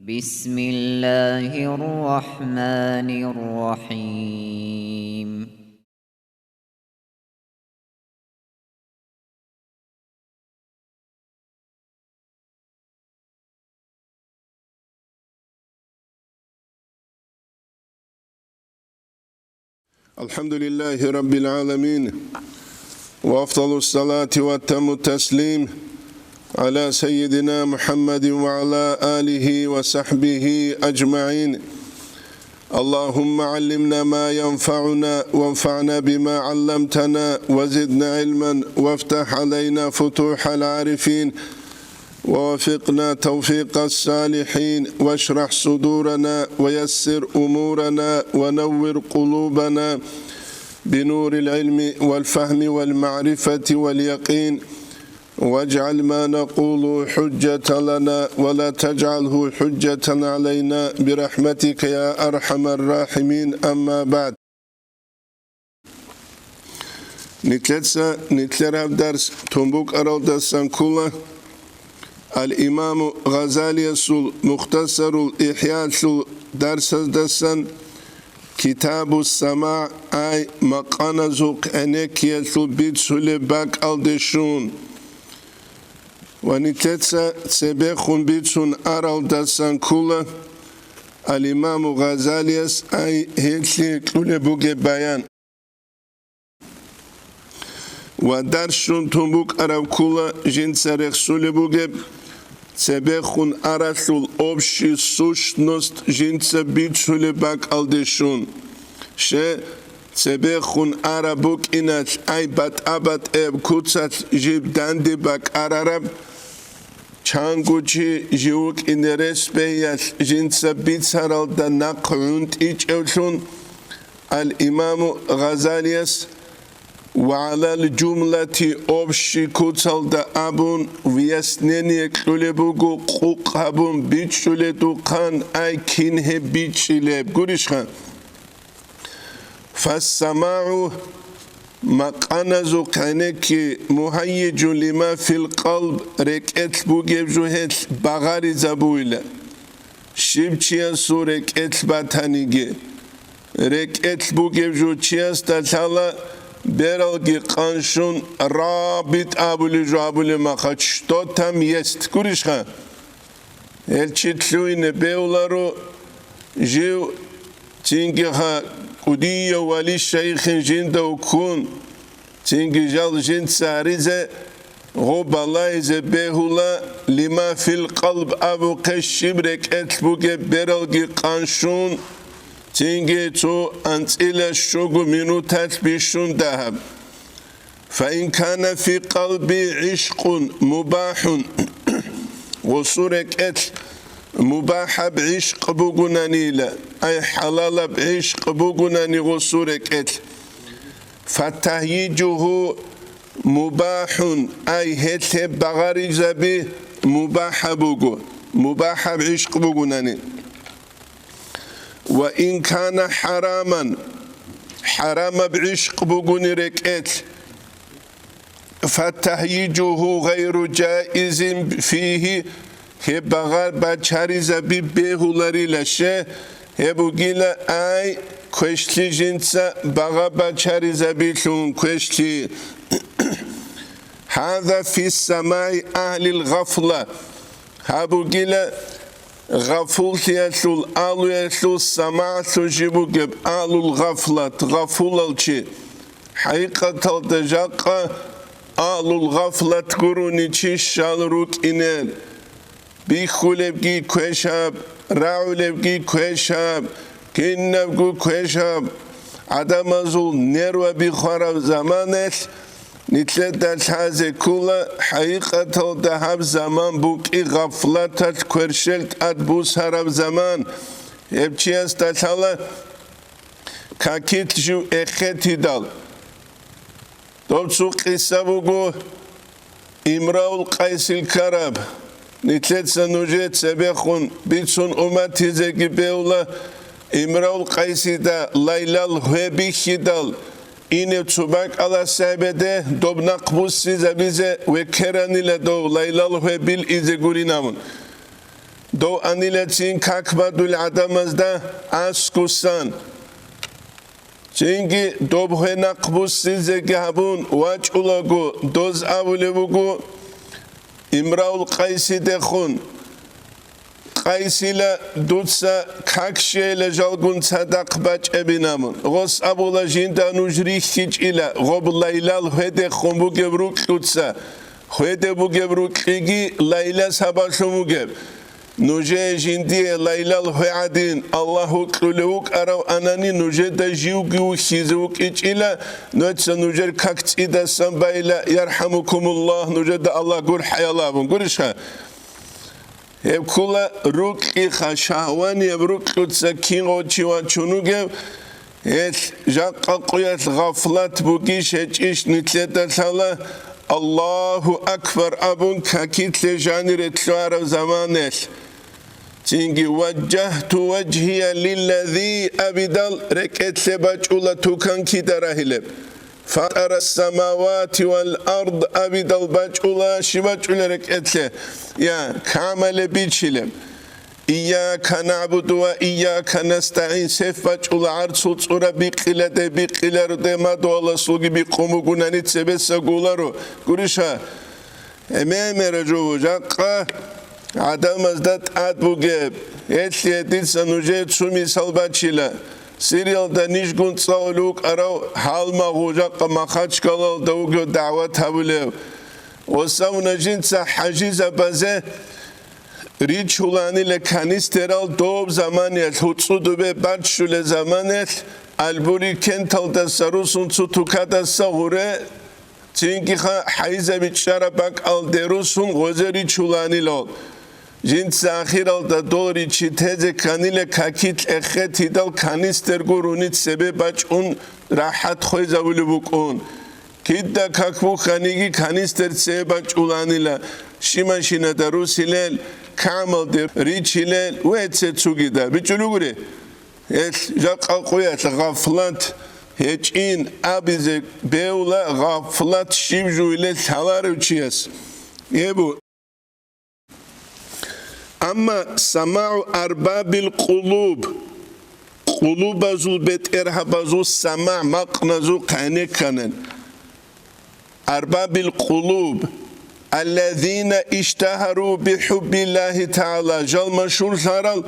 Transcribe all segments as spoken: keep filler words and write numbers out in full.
بسم الله الرحمن الرحيم. الحمد لله رب العالمين، وأفضل الصلاة وأتم التسليم على سيدنا محمد وعلى آله وصحبه أجمعين. اللهم علمنا ما ينفعنا وانفعنا بما علمتنا وزدنا علما وافتح علينا فتوح العارفين ووفقنا توفيق الصالحين واشرح صدورنا ويسر أمورنا ونور قلوبنا بنور العلم والفهم والمعرفة واليقين واجعل ما نقول حجة لنا ولا تجعله حجة علينا برحمتك يا أرحم الراحمين. أما بعد. Нилъеца нилъер гьаб дарс тун букӀаралдасан ккола Ал-Имаму Гъазалиясул Мухтасарул ИхӀялъул дарсаздасан, Китабу СамагӀ, ай, макъаназухъ гӀенеккиялъул бицулеб бакӀалде щун. Ва нилъеца цебехун бицун аралдасан ккола Ал-Имаму Гъазалияс, ай, гьелъие кьулеб бугеб баян. Ва дарс щун тун букӀараб ккола жинца рехсулеб бугеб, цебехун аралъул общий сущность жинца бицулеб бакӀалде щун. Ще, цебехун араб букӀиналъ, ай, батӀа-батӀияб куцалъ жиб данде бакӀарараб, чанго чи жив вукӀине рес бегьиялъ жинца бицаралда нахъ гӀунтӀичӀевлъун, Ал-Имаму Гъазалияс ва гӀалал жумлати общий куцалда абун, вияснение кьулеб буго, къукъ гьабун бичӀчӀуледухъан, ай, кин гьеб бичӀчӀилеб гурищха? ФассамагӀу, макъаназухъ гӀенекки, мугьаййижун лима фил къалб, рекӀелъ бугеб жо гьелъ багъаризабуила. Щив чиясул рекӀелъ батаниги, рекӀелъ бугеб жо чиясда лъала бералги къанщун рабит абулеб жо абулеб махачӀ, что там есть, гурищха? Гьел чи лъугьине бегьуларо жив, цинги ха кӀудияв вали-шайихин жинда вуккун, цинги жал жинца гьаризе, гъо балагьизе бегьула, лима фил къалб абухъе щиб рекӀелъ бугеб бералги къанщун, цинги цо анцӀила щуго минуталъ бищун дагьаб. Фаин кана фи къалби гӀишкъун мубахӀун, гъосул рекӀелъ мубахӀаб гӀишкъ бугунанила, ай, хӀалалаб гӀишкъ бугунани гъосул рекӀелъ, фатагьйижугьу мубахӀун, ай, гьелъ гьеб багъаризаби мубахӀаб буго, мубахӀаб гӀишкъ бугунани. Ва ин кана хӀараман, хӀарамаб гӀишкъ бугуни рекӀелъ, фатагьйижугьу гъайру жаизин фигьи, гьеб багъа бачаризаби бегьуларила, ще, гьеб бугила, ай, квешлъи жинца багъа бачаризабилъун квешлъи. Гьаза фи самагӀи агьлил гъафла. Гьаб бугила гъафуллъиялъул алуялъул самагӀлъун жиб бугеб, агьлул гъафлат, гъафулал чи. ХӀакъикъаталда жакъа агьлул гъафлат гурони чи щал рукӀине. Бихьулебги квешаб, рагӀулебги квешаб, кинабго квешаб, гӀадамазул нерваби хвараб заманалъ, нилъеда лъазе ккола, хӀакъикъаталда гьаб заман букӀи гъафлаталъ кверщел тӀад бусараб заман. Гьеб чиясда лъала какилъ жив эхетидал. Дов цо къиса буго, Имраул Къайсил ккараб. Нилъеца нужее цебехун бицун уматизеги бегьула, Имраул Къайсида лайлал гьве бихьидал, инев цо бакӀалас гьабеде доб нахъ буссизабизе векеранила дов лайлал гьве билизе гурин абун. дов анилацин как бадул гӀадамазда аскусан. Цинги доб гьенахъ буссизеги гьабун вачӀулаго, доз абулеб буго Имраул Къайсидехун: «Къайсила, дуца как щейила жалгун цадахъ бачӀебинамун. Гъос абула, жинда нуж рихьичӀила, гъоб Лайлал гьведехун бугеб рукьуца, гьведе бугеб рукьиги Лайла сабаблъун бугеб. Нужее жиндие Лайлал гьве гӀадин Аллагь вукьулев вукӀарав анани, нужеда живги вухьизе вукӀичӀила, нуца нужер как цӀидасан байла, ярхӀамукумуллагь, нужеда Аллагь гурхӀаяла», абун. Гурищха? Гьеб ккула рукьиха, шагьванияб рукьуца кин гъочи вачун вугев, гьелъ жакъа къуялъ гъафлат бугищ гьечӀищ нилъеда лъала, «Аллагьу акбар» абун какилъе жанире лъугьараб заманелъ. Цинги: «Важжагьту важгьия лиллази» абидал рекӀелъе бачӀула тукан кида рагьилеб. «Фатара самавати вал ард» абидал бачӀула, щиб бачӀула рекӀелъе? Я, камале бичилеб. «Ийяка нагӀбуду ва ийяка настагӀин» сеф бачӀула, гӀарцул цӀура бикъиладе, бикъиларуде, мадугьаласулги бикъун бугунани цебеса гуларо. Гуриша, гӀемер-гӀемера жо жакъа гӀадамазда тӀад бугеб. Гьелъие дица нужее цо мисал бачила. Сириялда нижгун цӀалулев вукӀарав гьалмагъ жакъа Махачкалалда вугев дагӀват гьабулев. Осавна жинца хӀажизабазе ричуланила канистерал доб заманиялъ, гьуцӀу дубе баччулел заманиялъ, Албури кенталдаса русун цо тукадаса гъуре, цинги ха хӀайзаби чӀараб бакӀалде русун гъозе ричуланилал. Жинца ахиралда дол ричи тезе кканила какилъ эхетидал канистерго руни цебе бачӀун рахӀат хвезабулеб букӀун. Кида как бухьаниги канистер цебе бачӀуланила, щиманщинада русилел, камалде ричилел ва цецугида. БичӀулугури, гьелъ жакъа къуялъ гъафлат гьечӀин абизе бевла, гъафлат щиб жугьилел лъаларев чияс. Эбу. Амма самагӀу арбабил къулуб, къулубазул бетӀергьабазул самагӀ макъназухъ гӀенекканан. Арбабил къулуб, аллазина иштагьару бихӀуббиллагьи тагӀала, жал машгьурлъарал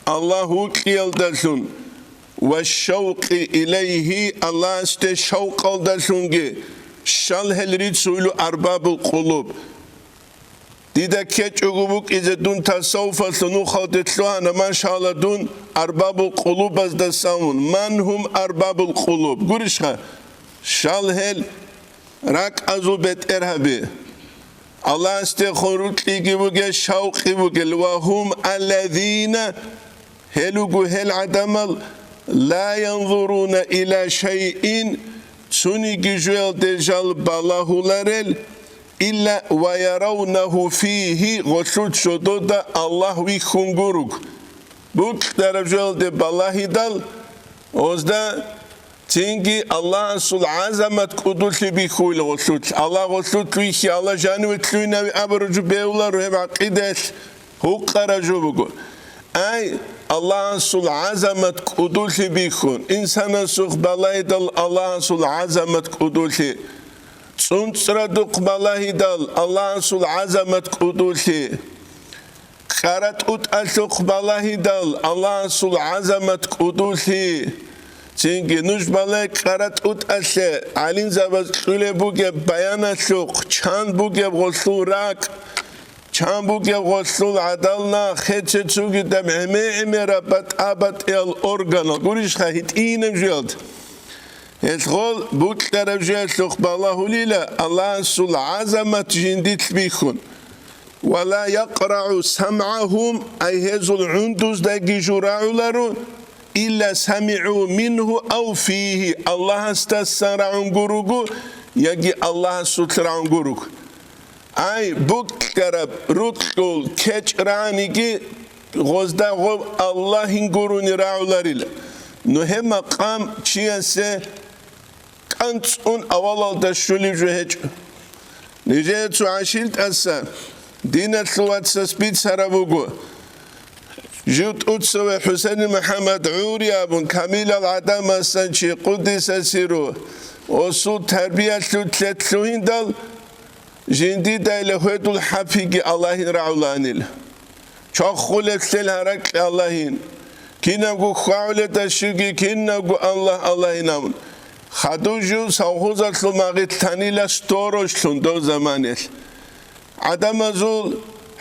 Аллагь вукьиялдалъун ва шавкъи илайгьи, Аллагьасде шавкъалдалъунги, щал гьел рицуйлу арбабул къулуб. Дида ккечӀого букӀизе дун тасаввуфалъул нухалде лъугьана, машалла, дун арбабул къулубаздасавун. Ман гьум арбабул къулуб? Гурищха? Щал гьел ракӀазул бетӀергьаби. Аллагьасдехун рукьиги бугел, шавкъи бугел. Ва гьум аллазина Гьел руго гьел гӀадамал, ла янзуруна иля шайин, цониги жоялде жал балагьуларел, илля ва яравнагьу фигьи, гъолъул чодода Аллагь вихьун гуруг. Букьараб жоялде балагьидал, озда цинги Аллагьасул гӀазамат кӀудулъи бихьула гъолъул. Аллагь гъолъул вихьи, Аллагь жаниве лъугьинави абураб жо бевларо гьеб гӀакъидаялъ. Гьукъара жо буго. Ай, Аллагьасул гӀазамат кӀудулъи бихьун, инсанасухъ балагьидал Аллагьасул гӀазамат кӀудулъи, цӀунцӀрадухъ балагьидал Аллагьасул гӀазамат кӀудулъи, кьаратӀутӀалъухъ балагьидал Аллагьасул гӀазамат кӀудулъи, цинги нуж балай кьаратӀутӀалъе гӀалимзабаз кьулеб бугеб баяналъухъ, чан бугеб гъолъул ракӀ, чан бугеб гъолъул гӀадал нах, гьече цугидаб гӀеме-гӀемераб батӀа-батӀиял органал, гурищха, гьитӀинаб жуялда. Гьелъ гъол букьараб жуялъухъ балагьулила Аллагьасул гӀазамат жиндилъ бихьун. Ва ла якърагӀу самгӀагьум, ай гьезул гӀундуздаги жо рагӀуларо, илля самигӀу мингьу ав фигьи, Аллагьасдасан рагӀун гуруго яги Аллагьасулъ рагӀун гуруго. Ай, букьараб рукьул кечӀ раниги, гъозда гъоб Аллагьин гурони рагӀуларила. Ну гьеб макъам чиясе кӀанцӀун авалалда щулеб жо гьечӀо. Нижее цо гӀашилтӀаса диналъул вацас бицараб буго. Жив тӀуцаве ХӀусейн МухӀаммад гӀури абун, камилал гӀадамасан чи къуддиса сирругьу, осул тарбиялъул лъет лъугьиндал, жиндидайила гьедул хӀапиги Аллагьин рагӀуланила. Чохулеб лъел гьаракье Аллагьин. Кинабго хьвагӀулеб дашиги кинабго Аллагь, Аллагьин абун. Хадув жив совхозалъул магъилъ танила сторожлъун дов заманаялъ. ГӀадамазул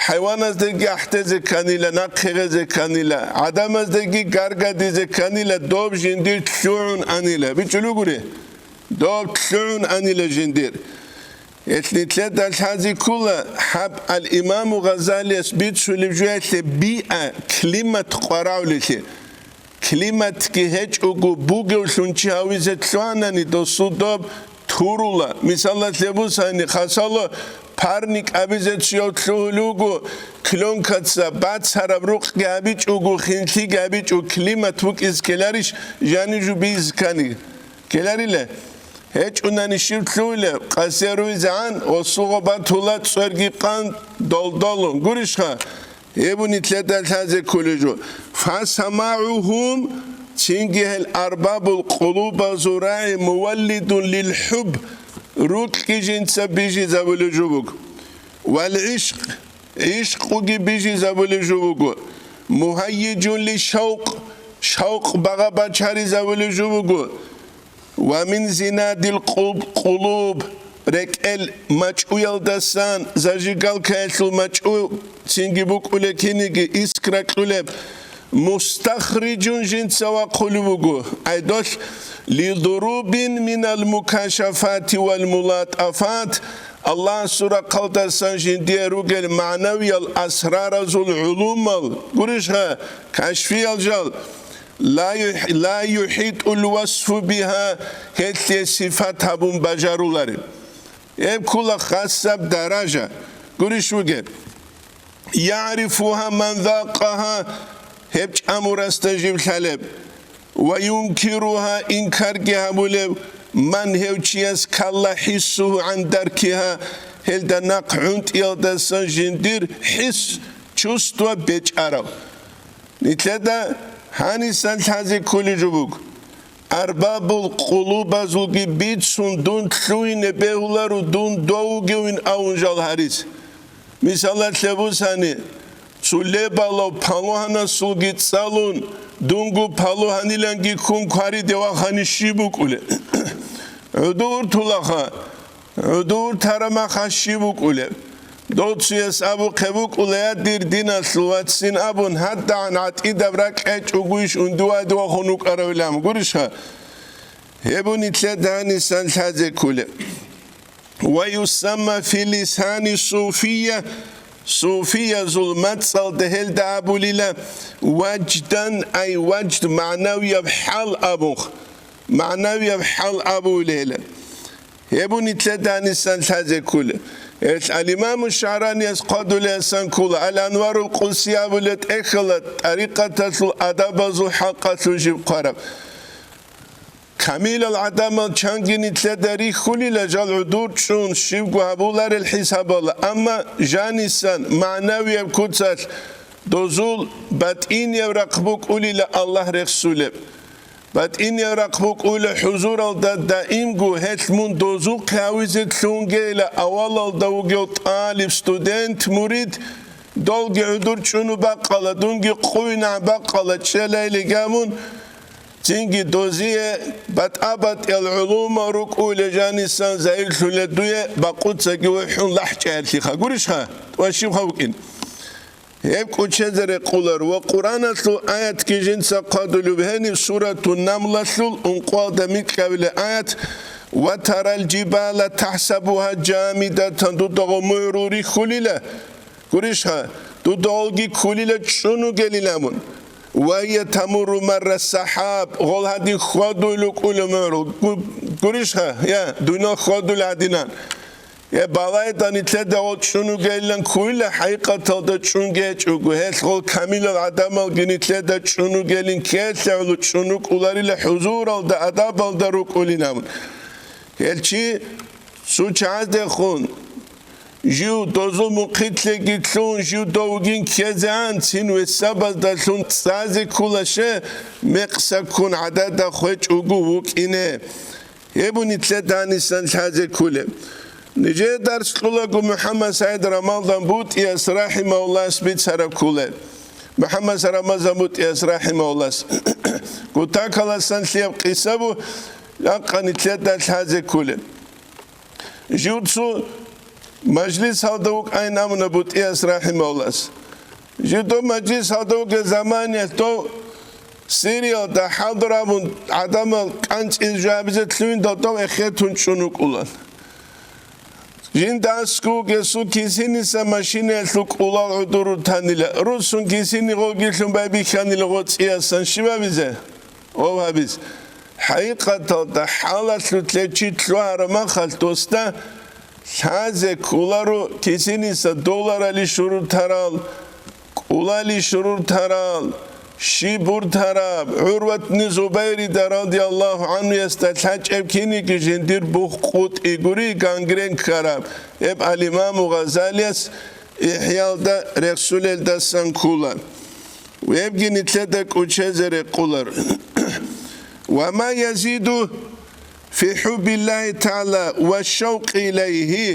хӀайваназдаги ахӀдезе кканила, нахъе гъезе кканила, гӀадамаздаги гаргадизе кканила, доб жиндир лъугӀун анила. БичӀчӀулугури? Доб лъугӀун анила жиндир. Гьелъ нилъеда лъазе ккола гьаб ал-Имаму Гъазалияс бицунеб жоялъе биа, климат къваригӀунелъе. Климатги гьечӀого бугевлъун чи гьавизе лъугьанани, досул доб турула. Мисалалъе бусани, хасало парник абизе чияв лъугьулев вуго, клёнкаца бацараб рукъги абичӀого, хинлъиги абичӀого, климат букӀизе ккеларищ, жанив жо бизе ккани? Ккеларила. ГьечӀунани щиб лъугьулеб, къасируйзегӀан ва сугъо батула цӀерги къан долдолун. Гурищха? Гьеб нилъеда лъазе кколеб жо. ФасамагӀугьум, цинги гьел арбабул къулубазул рагӀи муваллидун лил хӀубб, рукьги жинца бижизабулеб жо буго. Вал гӀишкъ, гӀишкъуги бижизабулеб жо буго. Мугьаййижун ли шавкъ, шавкъ багъа бачаризабулеб жо буго. Ва мин зинадил къуб-, къулуб, рекӀел мачӀуялдасан, зажигалкаялъул мачӀу цинги букӀулеб киниги искра кьулеб, мустахрижун жинца вахъулеб буго, гӀайдолъ, лидурубин минал мукашафати вал мулатӀафат, Аллагьасул рахъалдасан жиндие ругел магӀнавиял асраразул гӀулумал, гурищха, кашфиял жал, ла юхӀ-, ла юхӀитӀул васфу бигьа, гьелъие сифат гьабун бажарулареб. Гьеб ккола хасаб даража, гурищ вугеб. ЯгӀрифугьа ман закъагьа, гьеб чӀамурасда жиб лъалеб. Ва юнкиругьа, инкарги гьабулев, ман, гьев чияс ккола хӀиссугьу гӀан даркигьа, гьелда нахъ гӀунтӀиялдасан жиндир хӀисс, чувство бечӀарав. Нилъеда гьанисан лъазе кколеб жо буго. Арбабул къулубазулги бицун дун лъугьине бегьуларо, дун дов вугевин абун жал гьаризе. Мисалалъе бусани, цу лебалав палугьанасулги цӀалун, дунго палугьаниланги ккун квариде вахани щиб букӀулеб? ГӀодове уртулаха, гӀодове уртараб мехалъ щиб букӀулеб? Дов цояс абухъе букӀула, я, дир диналъул вацин абун, гьадагӀан гӀатӀидаб ракӀ гьечӀогойищ ундувайде вахун вукӀаравилан, гурищха? Гьеб нилъеда гьанисан лъазе кколеб. Ва юсамма фи лисани суфия, суфиязул мацӀалда гьелда абулила вадждан, ай ваджд, магӀнавияб хӀал абун, магӀнавияб хӀал абулила. Гьеб нилъеда гьанисан лъазе кколеб. Гьелъ ал-Имаму ШагӀраниялъ хъвадулеасан ккола, Ал-Анварул Къудси абулеб тӀехьалда тӀарикъаталъул адабазул хӀакъалъулъ жиб хъвараб. Камилал гӀадамал чанги нилъеда рихьулила жал гӀодор чӀун щибго гьабуларел хӀисабалда, амма жанисан магӀнавияб куцалъ дозул батӀинияб рахъ букӀулила Аллагь рехсулеб. БатӀинияб рахъ букӀула хӀузуралда даимго, гьелъ мун дозухъе гьавизе лъугьунгейила авалалда вугев тӀалиб, студент, мурид, долги гӀодор чӀунеб бакӀалда, дунги къуйнагӀ бакӀалда чӀелайилан абун, цинги дозие батӀа-батӀиял гӀулумал рукӀула жанисан загьирлъула дуе, бакъуцаги вухӀун лахӀчӀайилъиха. Гурищха? Ва щибха вукӀин? Гьеб кӀочезе рекъоларо ва Къуръаналъул аятги жинца хъвадулеб гьениб Суратун Намлалъул ункъоялда микьабилеб аят: «Ва тарал жибала тахӀсабугьа жамидатан», дуда гъо мугӀрул рихьулила, гурищха, дуда гъолги ккулила чӀун вугилан абун. «Ва гьия тамурру марра сахӀаб», гъол гьадин хьвадулел рукӀула мугӀрул, гу-, гурищха, я, дунял хьвадулел гьадинан. Гьеб балайда нилъеда гъол чӀун вугилан ккула, хӀакъикъаталда чӀунги гьечӀого, гьелъ гъол камилал гӀадамалги нилъеда чӀун вугилан ккелъагӀула чӀун рукӀуларила хӀузуралда, адабалда рукӀулин абун. Гьел чи цо чагӀаздехун Жив дозул мухъилъеги лъун, жив довгин ккезегӀан, цин весабаздалъун цӀазе ккула ше, мекъса ккун гӀадада хвечӀого вукӀине. Гьеб нилъеда гьанисан лъазе кколеб. Нижее дарс кьулаго МухӀаммад СагӀид Рамазан БутӀияс рахӀимагьуллагьас бицараб кколеб. МухӀаммад Рамазан БутӀияс рахӀимагьуллагьас. Гутакаласан лъияб къиса бу, жакъа нилъеда лъазе кколеб. Жив цо мажлисалда вукӀайин абуна БутӀияс рахӀимагьуллагьас. Жидо мажлисалда вугеб заманиялъ дов Сириялда хӀалдурабун гӀадамал кӀанцӀизе жабизе лъугьиндал дов эхетун чӀун вукӀула. Жинда аскӀов вугесул кисиниса машинаялъул кӀулал гӀодор рутанила, руссун кисини гъогилъун байбихьанила гъоцӀиясан щибабизе? Гъов гьабиз. ХӀакъикъаталда хӀалалъулъе чи лъугьараб махалъ досда лъазе кколаро кисиниса долларали шурутарал, кӀулали шурутарал, щиб буртараб, ГӀурватни Зубайрида радияллагьу гӀанхуясда лъачӀеб киниги жиндир бух къутӀи гури гангрен ккараб, гьеб ал-Имаму Гъазалияс ИхӀялда рехсулелдасан ккула. Гьебги нилъеда кӀучезе рекъолар. Ва ма язиду фи хӀуббиллагьи тагӀала ва шавкъи илайгьи.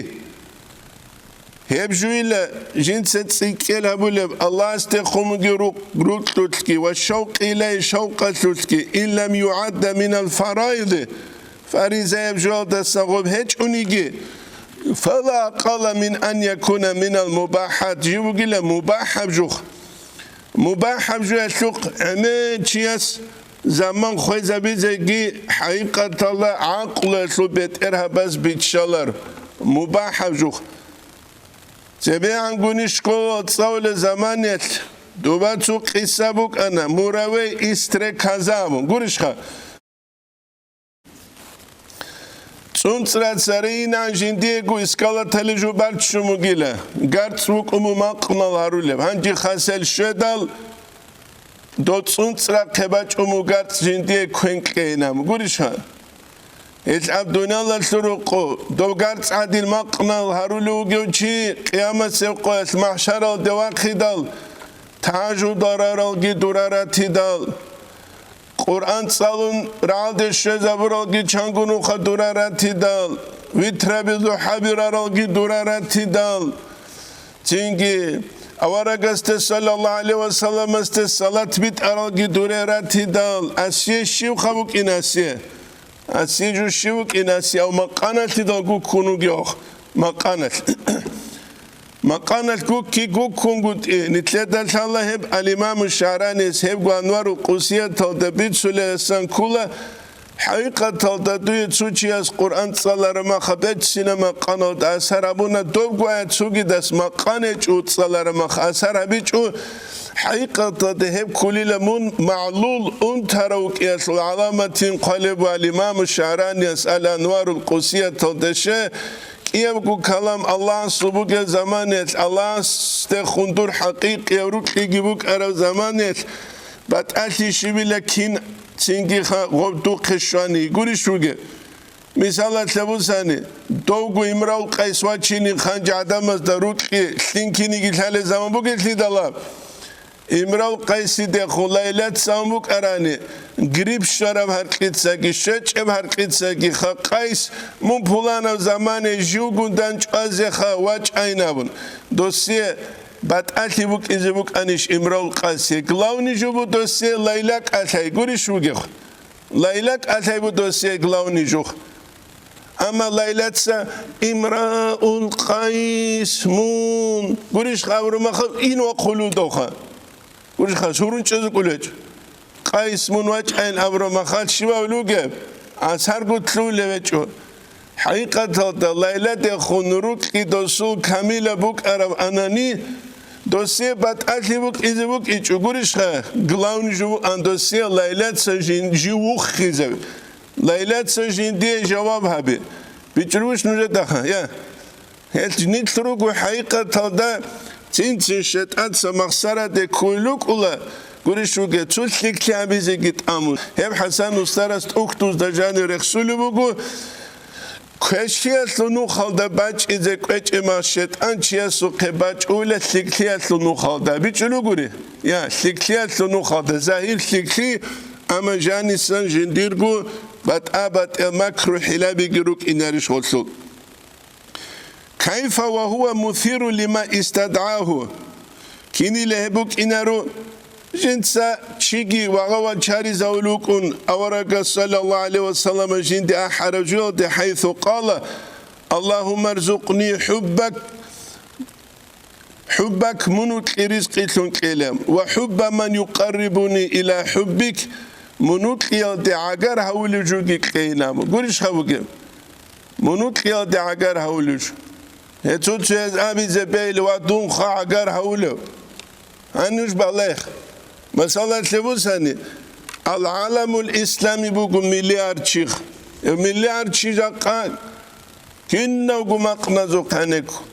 Гьеб жуйила жинца цӀикӀкӀел гьабулеб Аллагьасдехун бугеб рукъ-, рукълулъги ва шавкъи илайгьи шавкъалъулъги, ин лам югӀадда минал фараиди, фаризаяб жоялдаса гъоб гьечӀониги, фала акъала мин ан якуна минал мубахӀат, жив вугила мубахӀаб жух. МубахӀаб жуялъухъ гӀемер чияс заман хвезабизеги хӀакъикъаталда гӀакълуялъул бетӀергьабаз биччалар. МубахӀаб жух. ЦебегӀан гуни школал цӀалулел заманиялъ доба цо къиса букӀана, муравей истрекоза абун. Гурищха? ЦӀунцӀра царейинан жиндиего искалатали жубарччун бугила, гарцӀ букӀун бу макънал гьарулеб. Гьанже хасел щведал, дов цӀунцӀрахъе бачӀун бу гарцӀ жиндие квен кьейинан. Гурищха? Гьелъ аб дуниялалъул рукъу, дов гарцӀ гӀадин макънал гьарулев вугев чи, къиямасеб къоялъ махӀшаралде вахъидал, тажу дараралги дура ратидал, Къуръан цӀалун рагӀалде щвезабуралги чанго нуха дура ратидал, витраби зухӀаби раралги дура ратидал, цинги аварагасде саллаллагьу гӀалайгьи вассаламасде салат битӀаралги дуре ратидал, асие щивха букӀин асие? Асие жо щив вукӀин асие, ав макъаналъидал гуккун вугевха, макъаналъ. Макъаналъ гукки гуккунгутӀи, нилъеда лъала гьеб ал-Имаму ШагӀраниялъ гьебго Анварул Къусияталда бицулеласан ккула, хӀакъикъаталда дуе цо чияс Къуръан цӀалараб маха беццина макъаналда асар гьабуна, добго аят цогидас макъан гьечӀо цӀалараб маха асар гьабичӀо, хӀакъикъаталда гьеб ккулила мун магӀлул унтарав вукӀиялъул гӀаламатин хъвалеб ва ал-Имаму ШагӀраниялъ ал-Анварул Къусияталда ше, кӀиябго калам Аллагьасул бугеб заманиялъ, Аллагьасдехун дур хӀакъикъияв рукьиги букӀараб заманиялъ, батӀалъи щибила кин цинги ха гъоб духъе щвани гурищ вугеб? Мисалалъе бусани, довго Имрал Къайс вачине ханчӀ гӀадамазда рукьи лъин киниги лъалел заман бугелъидала, Имрал Къайсидехун Лайлаца ун букӀарани, грипп щвараб гьаркьицаги, щвечӀеб гьаркьицаги ха Къайс, мун пуланаб замане живгун данчӀвазеха вачӀайин абун, досие батӀалъи букӀизе букӀанищ Имрал Къайсие? Главный жо бу досие Лайла кӀалъай гурищ вугев? Лайла кӀалъай бу досие главный жух. Амма Лайлаца Имраул Къайс мун гурищ абураб махал ин вахъулев довха. Гурищ хас гьурун чӀезукӀулечӀ. Къайс мун вачӀайин абураб махал щивав лугеб? Асарго лъулев гьечӀо. ХӀакъикъаталда Лайладехун рукьи досул камила букӀараб анани, досие батӀалъи букӀизе букӀичӀо гурищха, главный жо вукӀан досие Лайлаца жин-, жив вуххизев. Лайлаца жиндие жаваб гьабе. БичӀчӀургуш нужедаха, я. Гьел нилъ руго хӀакъикъаталда цин-цин шайтӀаца махсараде ккуй лукӀула, гурищ вуге, цо лъикӀлъи гьабизеги тӀамун. Гьеб ХӀасан устарас тӀухьдузда жанив рехсулеб буго. Квешлъиялъул нухалда бачӀизе кӀвечӀеб мах шайтӀанчиясухъе бачӀула лъикӀлъиялъул нухалда. БичӀчӀулугури? Я, лъикӀлъиялъул нухалда. Загьир лъикӀлъи, амма жанисан жиндирго батӀа-батӀиял макру-хӀилабиги рукӀинарищ гъолъул? Кайфа ва гьува мусиру лима истадгӀагьу. Кинила гьеб букӀинаро, жинца чиги вагъа вачаризавул вукӀун, аварагас, саллаллагьу гӀалайгьи ва саллама, жинде ахӀарав жуялде, хӀайсу къала: «Аллагьумма рзукъни хӀуббак», хӀуббак мун вукьи ризкъилъун кьела, «ва хӀубба ман юкъаррибуни иля хӀуббик», мун вукьиялде гӀагар гьавулев жуги кьейин абу. Гурищха бугеб? Мун вукьиялде гӀагар гьавулев жу. Гьецо цояз абизе бегьила: «Ва, дунха гӀагар гьавулев». Гьануж балагье. Масала, лъебусани, ал-гӀаламул ислами буго миллиард чихъ. Э, миллиард чи жакъа кинавго макъназухъ гьанекку.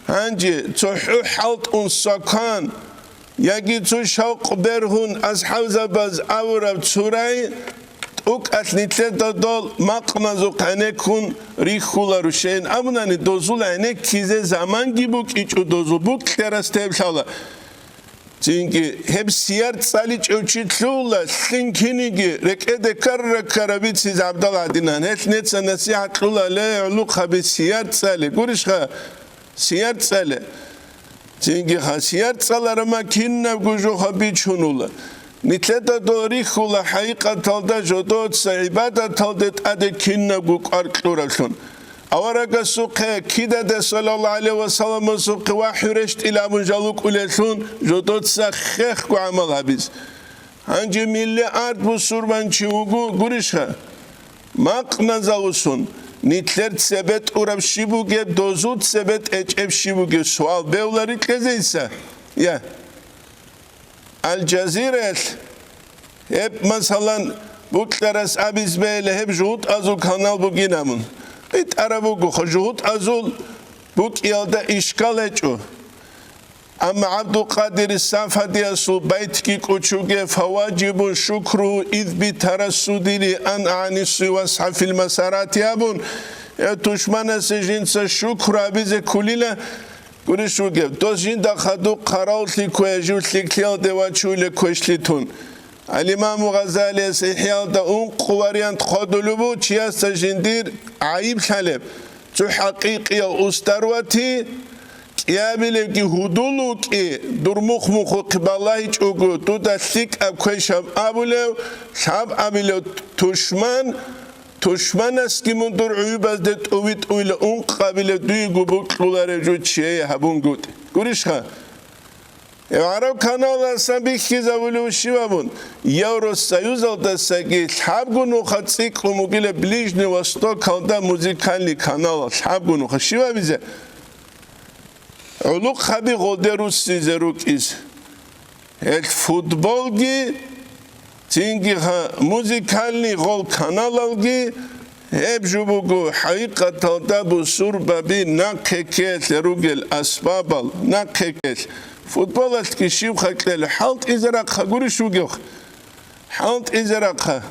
Гьанже цо хӀу хӀалтӀун сакан, яги цо шавкъ бергьун асхӀабзабаз авураб цурай, тӀукӀалъ нилъеда дол макъназухъ гӀенеккун рихьуларо. Щайин абунани, дозул гӀенеккизе заманги букӀичӀо, дозул букьарас тевлъала. Цинги гьеб сияр цӀаличӀев чи лъугьула, лъин киниги рекӀеде ккара-ккара бицизе гӀабдал гьадинан. Гьелъ неца насихӀат кьула: «Ле, гӀулухъаби, сияр цӀале». Гурищха? Сияр цӀале. Цинги ха сияр цӀаларама кинабго жо ха бичунула. Нилъеда дол рихьула хӀакъикъаталда жодоца гӀибадаталде тӀаде кинабго кӀвар кьураблъун. Аварагасухъе, кидаде, саллаллагьу гӀалайгьи ва салламасухъе вахӀю рещтӀила абун жал вукӀулелъун, жодоца хехго гӀамал гьабиз. Гьанже миллиард бусурбанчи вуго, гурищха? Макъназавусун, нилъер цебе тӀураб щиб бугеб, дозул цебе тӀечӀеб щиб бугеб суал бевла рикьезе инса. Я. Аль-Жазираялъ гьеб, масалан, букьарас абиз бегьила, гьеб жугьутӀазул канал бугин абун. БитӀараб буго, жугьутӀазул букӀиялда ишкал гьечӀо. Амма ГӀабдулкъадир Сафадиясул байтги кӀочуге: «Фаважибун шукру из би тарассудили ан аниси васхӀа фил масарати», – абун, гьев тушманасе жинца шукру абизе кколила, гурищ вугев, дос жинда хадуб хъаравлъи ккве жив лъикӀлъиялде вачуле квешлъи тун. Ал-Имаму Гъазалияс ИхӀяалда ункъо вариант хъодулеб буго чиясда жиндир гӀайиб лъалеб, цо хӀакъикъияв устар вати, кӀиабилевги гьудул вукӀи, дур мухъ-мухъухъе балагьичӀого, дуда лъикӀаб квешаб абулев, лъаб абилев тушман, тушманасги мун дур гӀуюбазде тӀуви-тӀуйла ункъабилев дуего букьуларев жо чияе гьабунгутӀи. Гурищха? Гьев гӀараб каналалъан бихьизабулев щиб абун, Евросоюзалдасаги лъабго нуха цӀикӀкӀун бугила Ближний Востокалда музыкальный каналал, лъабго нуха. Щиб абизе? ГӀулухъ гьаби гъолде руссизе рукӀиз. Гьел футболги, цинги ха-, музыкальный гъол каналалги, гьеб жо буго хӀакъикъаталда бусурбаби нахъе ккеялъе ругел асбабал, нахъе ккеялъ. Футболалъги щибха кьела, хӀалтӀизе рахъа гурищ вугевха? ХӀалтӀизе рахъа.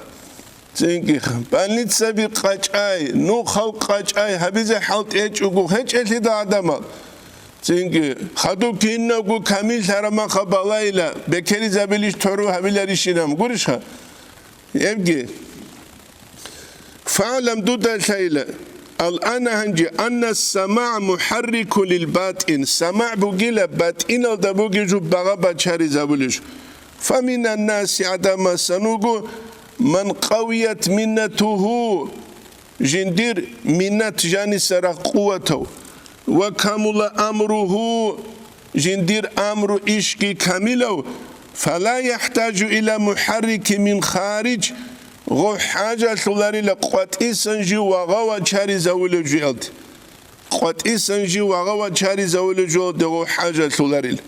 Цинги больницаби къачӀай, нухал къачӀай гьабизе хӀалтӀи гьечӀого гьечӀелъидал гӀадамал. Цинги хадуб кинабго камиллъараб маха балайила, бекеризабилищ, тӀору гьабиларищинаб гурищха? Гьебги. ФагӀлам, дуда лъайила, ал-ана гьанже, анна самагӀ мухӀаррикун лил батӀин, самагӀ бугила батӀиналда бугеб жо багъа бачаризабулищ. Фаминаннаси, гӀадамасан вуго, ман къавият миннатугьу, жиндир миннат жаниса рагъ къуватав, ва камула амругьу, жиндир амру ишги камилав, фала яхӀтажу иля мухӀаррики мин харидж, гъов хӀажалъуларила къватӀисан жив вагъа вачаризавулев жуялде. КъватӀисан жив вагъа вачаризавулев жуялде гъов хӀажалъуларила.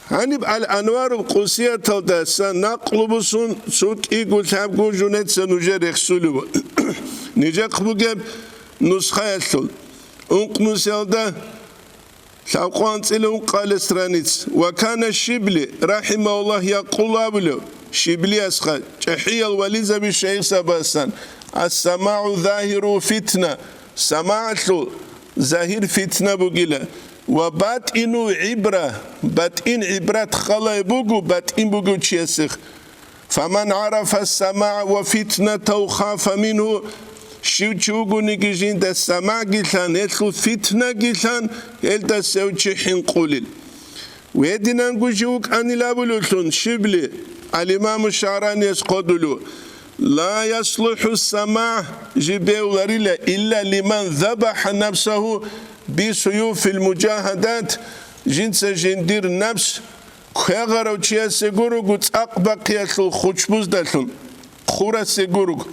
Гьаниб Ал-Анварул Къудсияталдаса накълу бусун цо кӀиго лъабго жунеца нужер рехсулев. Нижехъ бугеб нусхаялъул. Ункъ нусиялда лъабкъо анцӀила ункъалес страниц. Ва кана Шибли, рахӀимагьуллагь, якъулу абулев, Шиблиясха, чӀахӀиял вализаби шайихзабасан, Ас-самагӀу загьиру фитна, самагӀалъул загьир фитна бугила, ва батӀину гӀибра, батӀин гӀибрат халай буго батӀин бугев чиясехъ. Фаман гӀарафа самагӀа ва фитнатав хафа мингьу, щив чи вугониги жинда самагӀгилъан, гьелъул фитнагилъан, гьелдаса гьев чи хӀинкъулел. Гьединанго жив вукӀанил абулевлъун щибли, ал-Имаму ШагӀраниялъ хъодулев: «Ла яслухӀу самагӀ», жиб бегьуларила, «илла лиман забахӀа нафсагьу бисуюфил мужагьадат», жинца жиндир напс квегъарав чиясе гурого цӀакъ бахъиялъул хучбуздалъун, хъурасе гурого.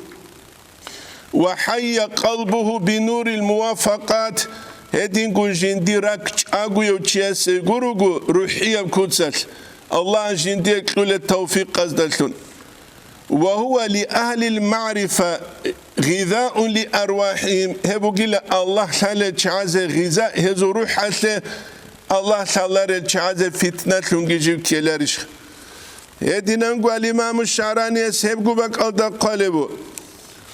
«Ва хӀайя къалбугьу бинурил мувафакъат», гьединго жиндир ракӀ чӀагояв чиясе гурого рухӀияб куцалъ, Аллагьас жиндие кьула тавфикъаздалъун. «Ва гьува ли агьлил магӀрифа гъизаун ли арвахӀигьим», гьеб бугила Аллагь лъалел чагӀазе гъиза, гьезул рухӀалъе Аллагь лъаларел чагӀазе фитналъунги жив ккеларищха? Гьединанго ал-Имаму ШагӀраниялъ гьебго бакӀалда хъвалеб буго.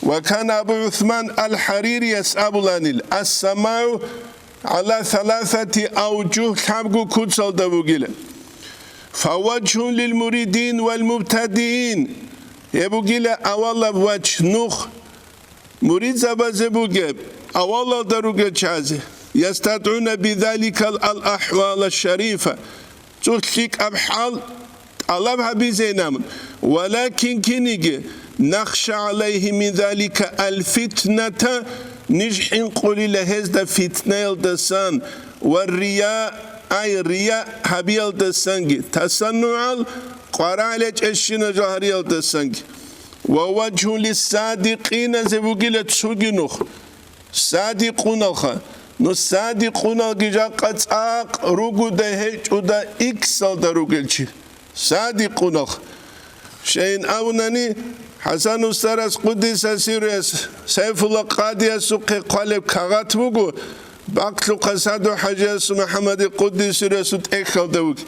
Ва кана Абу ГӀусман ал-ХӀаририяс абуланил: «Ас-самагӀу гӀала саласати авжугь», лъабго куцалда бугила. «Фаважгьун лил муридин вал мубтадиин», гьеб бугила авалаб вач нух муридзабазе бугеб, авалалда ругел чагӀазе, «ястадгӀуна бидаликал ал-ахӀвала шарифа», цо лъикӀаб хӀал тӀалаб гьабизейин абун, «валакин киниги, нахша гӀалайгьи мин залика аль-фитната», ниж хӀинкъулила гьезда фитнаялдасан, «ва рия», ай, рия гьабиялдасанги, тасаннугӀал къварагӀлъи гьечӀебщинаб жал гьариялдасанги. «Ва важгьун лиссадикъина», гьеб бугила цоги нух. Садикъуналха. Ну, садикъуналги жакъа цӀакъ ругодай гьечӀодай иксалда ругел чи. Садикъуналха. Щайин абунани, ХӀасан устарас къуддиса сирругьу, Сайфулла къадиясухъе хъвалеб кагъат буго, бакълъухъа Саду-ХӀажиясул МухӀаммади къуддиса сирругьу тӀехьалда вугев.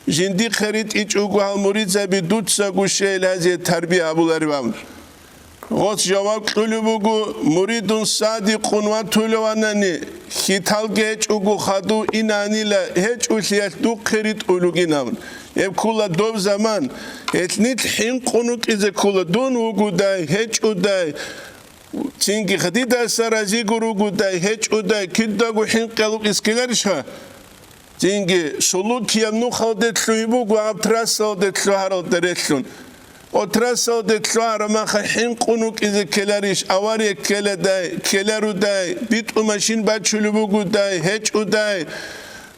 Жиндихъе ритӀичӀого гьал муридзаби дуцаго щайил гьазие тарбия гьабуларев абун. Гъос жаваб кьулеб буго, муридун садикъун ватулев ванани, хьиталги гьечӀого хадув инанила гьечӀолъиялъ духъе ритӀулев вугин абун. Гьеб ккола доб заман, гьелъ нилъ хӀинкъун вукӀизе ккола, дун вугодай, гьечӀодай, цинги хадидаса разиго ругодай, гьечӀодай, кидаго хӀинкъи гьабулеб ккеларищха? Цинги сулукияб нухалде лъугьи буго гьаб трассалде лъугьаралда релълъун. О, трассалде лъугьараб маха хӀинкъун вукӀизе ккеларищ, авария ккеладай, ккеларудай, битӀу машин бачулеб бугодай, гьечӀодай,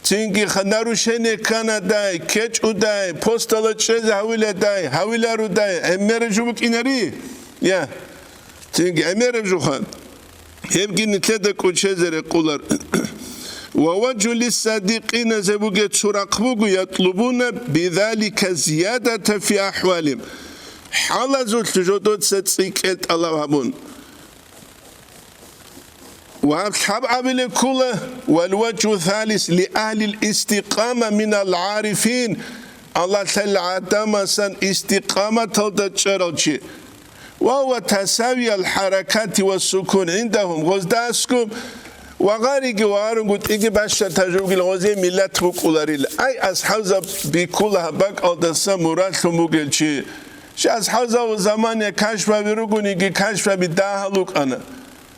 цинги ха-, нарушение кканадай, ккечӀодай, постала чӀезе гьавиладай, гьавиларудай, гӀемераб жо букӀинари? Я. Цинги гӀемераб жуха, гьебги нилъеда кӀочезе рекъолар. «Ва важгьун лиссадикъина», гьеб бугеб цо рахъ буго, «ятлубуна бидалика зиядата фи ахӀвалихим», хӀалазулъ жодоца цӀикӀкӀел тӀалаб гьабун. Ва гьаб лъабабилеб ккола, «вал важгьу салис ли агьлил истикъама минал гӀарифин», Аллагьлъал гӀадамасан истикъаматалда чӀарав чи. «Ва гьува тасавиял хӀаракати ва сукун гӀиндагьум», гъозда аскӀоб ва гъариги ва гъарунгу тӀиги бащад тажубгил гъозие миллат букӀуларил. Ай, асхӀабзаб биккула гьаб бакӀалдаса мураллъун бугел чи. Щай асхӀабзаб замане кашфаби ругониги, кашфаби дагьал рукӀана.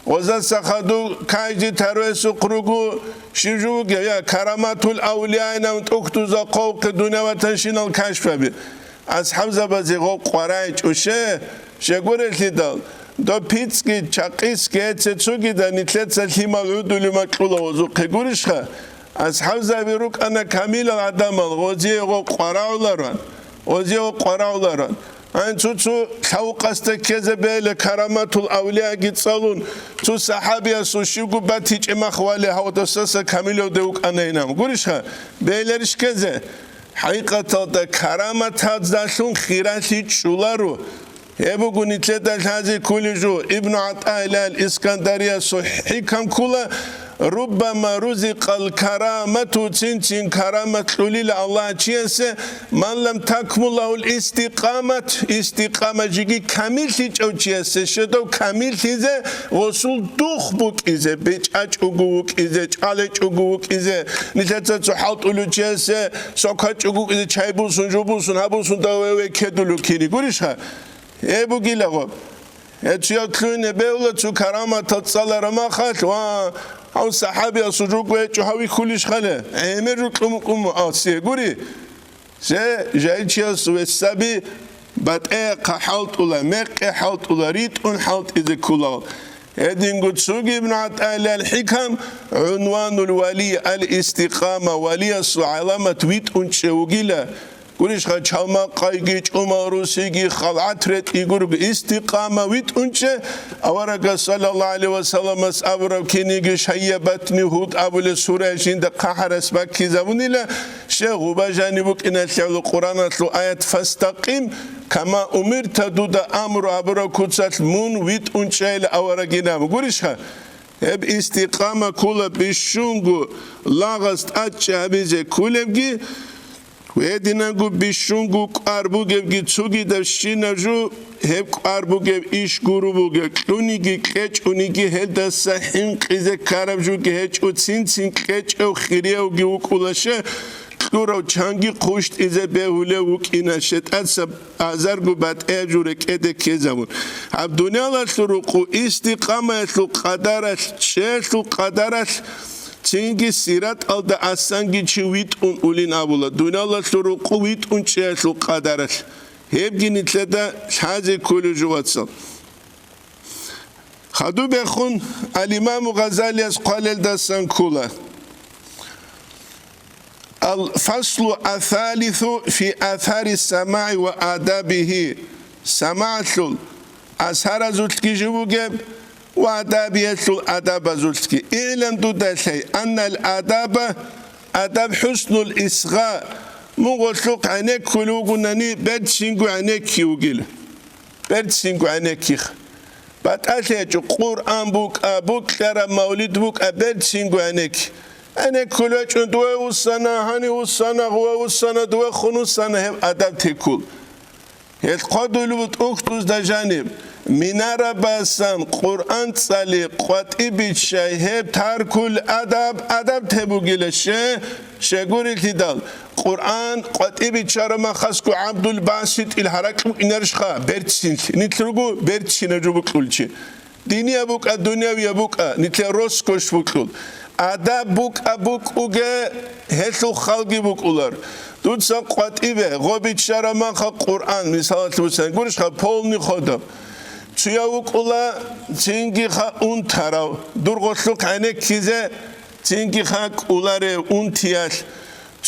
Гъозаса хадуб кайги таруесухъ руго, щиб жо бугеб, я, караматул авлияйилан тӀухьдуза хъвалухъе дуняватанщинал кашфаби. АсхӀабзабазе гъо къварай чӀуше, щегурелъидал, доб пицӀги, чакъисги, гьеце цогида нилъеца лъимал гӀудулев макьула гъозухъе гурищха? АсхӀабзаби рукӀана камилал гӀадамал, гъозие гъо къварагӀуларан, гъозие гъо къварагӀуларан. Гьанцуцу лъавукъасда ккезе бегьила караматул авлияги цӀалун, цо сахӀабиясул щибго батичӀеб мах вали гьавдасаса камилавде вукӀанайинан. Гурищха? Бегьиларищ ккезе? ХӀакъикъаталда караматаздалъун хиралъи чӀоларо. Гьеб буго нилъеда лъазе кколеб жо, Ибну ГӀатаиллагь ал-Искандариясул хӀикам ккола, Руббама рузикъал карамату, цин-цин карамат кьулила Аллагь чиясе, ман лам такмул лагьул истикъамат, истикъама жеги камиллъичӀав чиясе, щедав камиллъизе, гъосул дух букӀизе, бечӀачӀого вукӀизе, чӀалечӀого вукӀизе, нилъеца цо хӀалтӀулев чиясе, сокачӀого вукӀизе, чай бусун, жо бусун, гьаб бусун, даве-ве кедулев кири. Гурищха? Гьеб бугила гъоб. Гьечияв лъугьине бегьула цо караматал цӀалараб махалъ, ва гьав сахӀабиясул жуго гьечӀо гьав вихьулищ хъале, гӀемер жо кьун букӀун асие гури. Се жайчияс вессаби батӀеяхъа хӀалтӀула, мекъи хӀалтӀула, ритӀун хӀалтӀизе ккулал. Гьединго цоги Ибн ГӀатӀаилла аль-ХӀикам, гӀунванул вали аль-истикъама, валиясул гӀаламат витӀунчӀев вугила. Гурищха, чалмакъайги, чӀумал русиги, халгӀат ретӀи гурого, истикъама витӀунчӀе, аварагас саллаллагьу гӀалайгьи вассаламас абураб киниги шайябатни гьуд абулеб сура жинда хъахӀарас баккизабунила, щай гъуба жаниб букӀиналъе гӀоло Къуръаналъул аят, «Фастакъим кама умирта», дуда амру абураб куцалъ мун витӀунчӀайила аварагин абун. Гурищха? Гьеб истикъама ккола бищунго лагъас тӀадчӀи гьабизе кколебги, гьединанго бищунго кӀвар бугебги цогидабщинаб жо, гьеб кӀвар бугеб иш гуро бугеб, кьуниги кьечӀониги гьелдаса хӀинкъизе ккараб жоги гьечӀо, цин-цин кьечӀев хириявги вукӀула, щай кьурав чанги хъущтӀизе бегьулев вукӀина, щетӀаца азарго батӀияб жо рекӀеде ккезабун. Гьаб дуниялалъул рукъу истикъамаялъул къадаралъ, чӀеялъул къадаралъ, цинги сираталда асанги чи витӀун улин абула. Дуниялалъул рукъу витӀун чӀеялъул къадаралъ. Гьебги нилъеда лъазе кколев жо, вацал. Хадуб бехун, ал-Имаму Гъазалияс хъвалелдасан ккола. Ал-фаслу ас-салису фи асари самагӀи ва адабигьи. СамагӀалъул асаразулъги жо бугеб ва адабиялъул адабазулъги. ИгӀлам, дуда лъай, аннал адаба, адаб, хӀуснуль исгъа, мун гъолъухъ гӀенеккулев вугунани, берцинго гӀенекки вугила. Берцинго гӀенеккиха. БатӀалъи гьечӀо, Къуръан букӀа, букӀараб мавлид букӀа, берцинго гӀенекки. ГӀенеккулев вачӀун, дуе вуссана, гьанив вуссана, гъуве вуссана, дуе хун вуссана, гьеб адаб теккул. Гьел хъодулеб тӀухьдузда жаниб, минарабасан Къуръан цӀали къватӀи биччай, гьеб таркул адаб, адаб тебугила, ще, щегурилъидал. Къуръан къватӀи биччараб махасго ГӀабдул Баситил гьаракь букӀинарищха? Берцинлъи. Нилъ руго берцинаб жо букьулчи. Динияб букӀа, дунявияб букӀа, нилъер роскошь букьул. Адаб букӀа букӀуге, гьелъул халги букӀулар. Дуца къватӀибе гъо биччараб маха Къуръан, мисалалъе бицан, гурищха, полный ходаб. Цуяв вукӀула цинги ха унтарав, дур гъолъухъ гӀенеккизе цинги ха кӀуларев унтиялъ.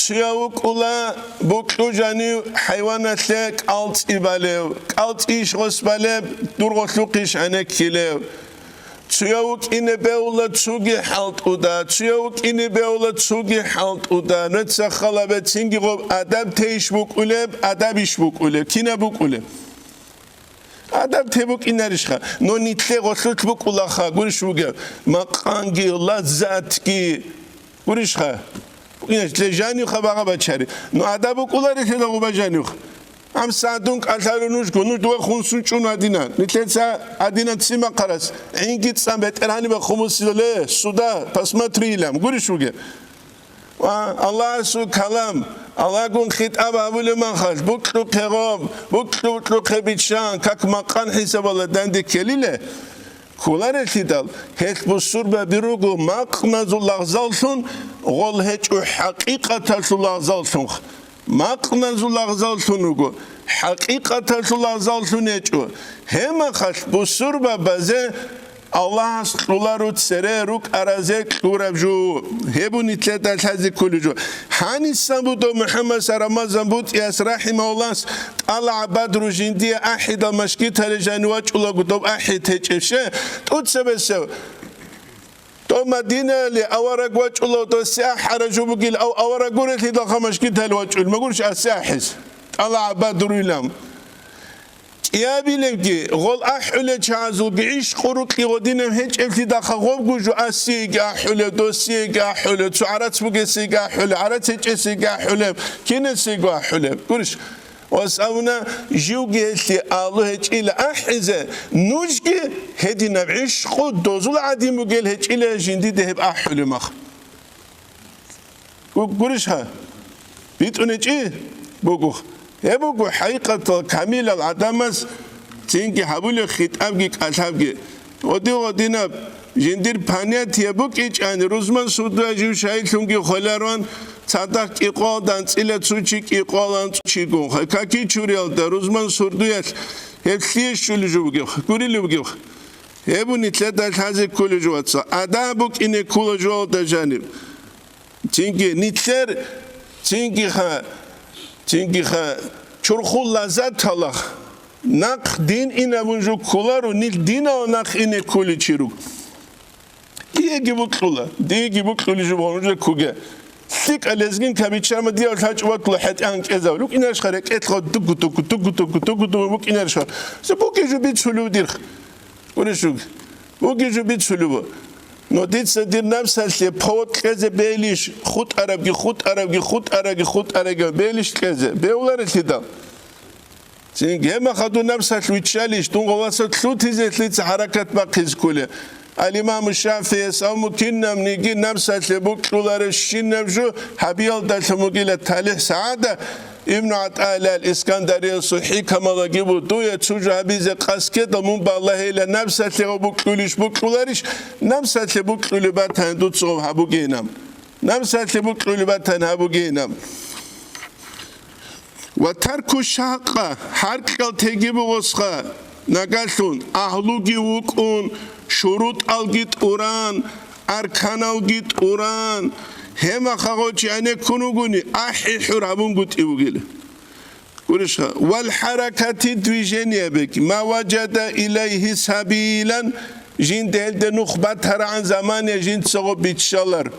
Цуяв вукӀула букьу жанив хӀайваналъе кӀалцӀи балев, кӀалцӀи иш гъос балеб, дур гъолъухъ иш гӀенеккилев. Цуяв вукӀине бегьула цуги хӀалтӀуда, цуяв вукӀине бегьула цуги хӀалтӀуда. Нуца халабе цинги гъоб адаб те иш букӀулеб, адаб иш букӀулеб, кинаб букӀулеб? Адаб те букӀинарищха? Но нилъе гъолъулъ букӀулаха, гурищ бугеб, макъанги, лаззатги. Гурищха? БукӀинарищ, нилъе жанивха багъа бачари. Но адаб букӀуларищ гъуба жанивха? Ам садун кӀалъалев нужго, нуж дуе хунсун чӀун гьадина. Нилъеца гьадина ццин бахъарас. ГӀинги цӀан бетӀергьанибе хумусилале, суда, посмотри илам. Гурищ бугеб? Ва Аллагьасул калам, Аллагьгун хитӀаб гьабулеб махалъ, букьухъе гъоб, букьу-букьухъе биччан, как макъан хӀисабала данде ккелиле, кколарелъидал, гьелъ бусурбаби руго макъназул лагъзаллъун, гъол гьечӀо хӀакъикъаталъул лагъзаллъун. Макъназул лагъзаллъун руго, хӀакъикъаталъул лагъзаллъун гьечӀо. Гьебмахалъ бусурбабазе Аллагьас кьоларо цере рукӀаразе кьураб жо. Гьеб нилъеда лъазе кколеб жо. Гьанисан буго МухӀаммад Рамазан БутӀияс рахӀимагьуллагьас, тӀалгӀа бадру жиндие ахӀидал машгитале жанив вачӀулаго доб ахӀи течӀеб ше, тӀоцебесев. Доб Мадинаяле авараг вачӀула, досие ахӀараб жо бугил, ав-, авараг гурелъидалха машгитале вачӀул, магурищ асе ахӀиз. ТӀалгӀа бадруйилан. Абилебги, гъол ахӀулел чагӀазулги гӀишкъу рукьи гъодинаб гьечӀеблъидалха гъобго жо асиеги ахӀулеб, досиеги ахӀулеб, цо гӀарац бугесиеги ахӀулеб, гӀарац гьечӀесиеги ахӀулеб, кинасиего ахӀулеб. Гурищ? Ва савна живги гьелъие алу гьечӀила ахӀизе, нужги гьединаб гӀишкъу дозул гӀадин бугел гьечӀила жиндиде гьеб ахӀулеб мах. Гу-, гурищ гьа? БитӀунечӀи? Буго. Гьеб буго хӀакъикъатал камилал гӀадамаз цинги гьабулеб хитӀабги кӀалъабги. Гъоди-гъодинаб жиндир понятие букӀинчӀани, рузман сурдуя жив шайилъунги холароан, цадахъ кӀикъоялда анцӀила цо чи, кӀикъоялда анцӀ чигун. Каки чуриялда рузман сурдуялъ гьеб лъие щулеб жо бугеб, гурилеб бугеб? Гьеб нилъеда лъазе кколеб жо, вацал. Адаб букӀине ккола жоялда жаниб. Цинги нилъер, цингиха, цингиха чурхул лаззаталахъ нахъ дин инабун жо кколаро, нилъ динал нахъ ине кколичи руго. Диеги букьула, диеги букьулищ жо нужа ккуге. ЛъикӀа лезгинка биччарма диав лъачӀо ватула хӀетӀан кӀезав. РукӀинарищха рекӀелъго дугу-дугу, дугу-дугу, дугу-дугу букӀинарищха? Се бугеб жо бицулев дирх. Гурищ буги. Бугеб жо бицулеб. Но дица дир напсалъе повод кьезе бейилищ, хутӀарабги, хутӀарабги, хутӀарабги, хутӀарабги бейилищ кьезе? Бевларелъидал. Цинги гьеб махадур напсалъ виччалищ, дун гъоласа лъутизе лъица хӀаракат бахъизе кколеб? Ал-Имаму ШафигӀияс абун букӀинабниги, напсалъе букьуларебщинаб жо гьабиялдалъун бугила талихӀ сагӀада. Ибну ГӀатаиллагь ал-Искандариясул хӀикамалаги буго, дуе цо жо гьабизе къасд ккедал, мун балагьейила, напсалъе гьаб букьулищ, букьуларищ, напсалъе букьулеб батани, дуца гьаб гьабугейилан. Напсалъе букьулеб батани, гьабугейилан. Ва тарку шагьакъа, гьаркьал теги бугосха, нагалъун, агьлуги вукӀун, шурутӀалги тӀуран, арканалги тӀуран, гьеб махагъо чи гӀенеккун вугони, ахӀи-хӀур гьабунгутӀи вугила. Гурищха, вал хӀаракати, движение бек, ма важада илайгьи сабилан, жинда гьелде нух батарагӀан замане жинцаго биччалар.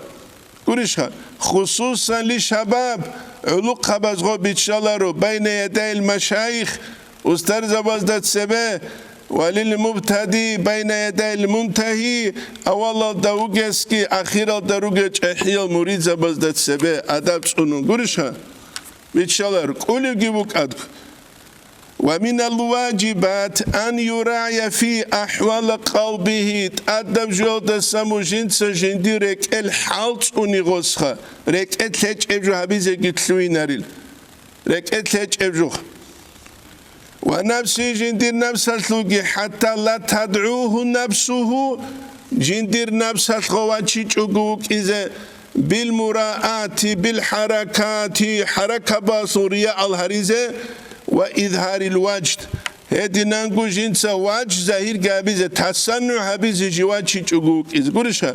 Гурищха, хусусан ли шабаб, гӀулухъабазго биччаларо, байна ядайил машайих, устарзабазда цебе, ва лил мубтади, байна ядайил мунтахи, авалалда вугесги, ахиралда ругел чӀахӀиял муридзабазда цебе адаб цӀунун. Гурищха? Биччалар, кӀулевги букӀад. Ва минал важибат ан юрая фи ахвала къалбигьи, тӀадаб жоялдаса мужинца жиндир рекӀел хӀалцӀуни гъосха, рекӀел лъечӀеб жо гьабизеги лъугьинарил. РекӀел лъечӀеб жо. Ва нафси, жиндир напсалъулги, хӀатта ла тадгӀугьу нафсугьу, жиндир напсалъго вачичӀого вукӀизе, бил мураати, бил хӀаракати, хӀаракабазул рияал гьаризе ва изгьарил важд. Гьединанго жинца важд загьирги гьабизе, тасаннугӀ гьабизе жив вачичӀого вукӀизе. Гурищха?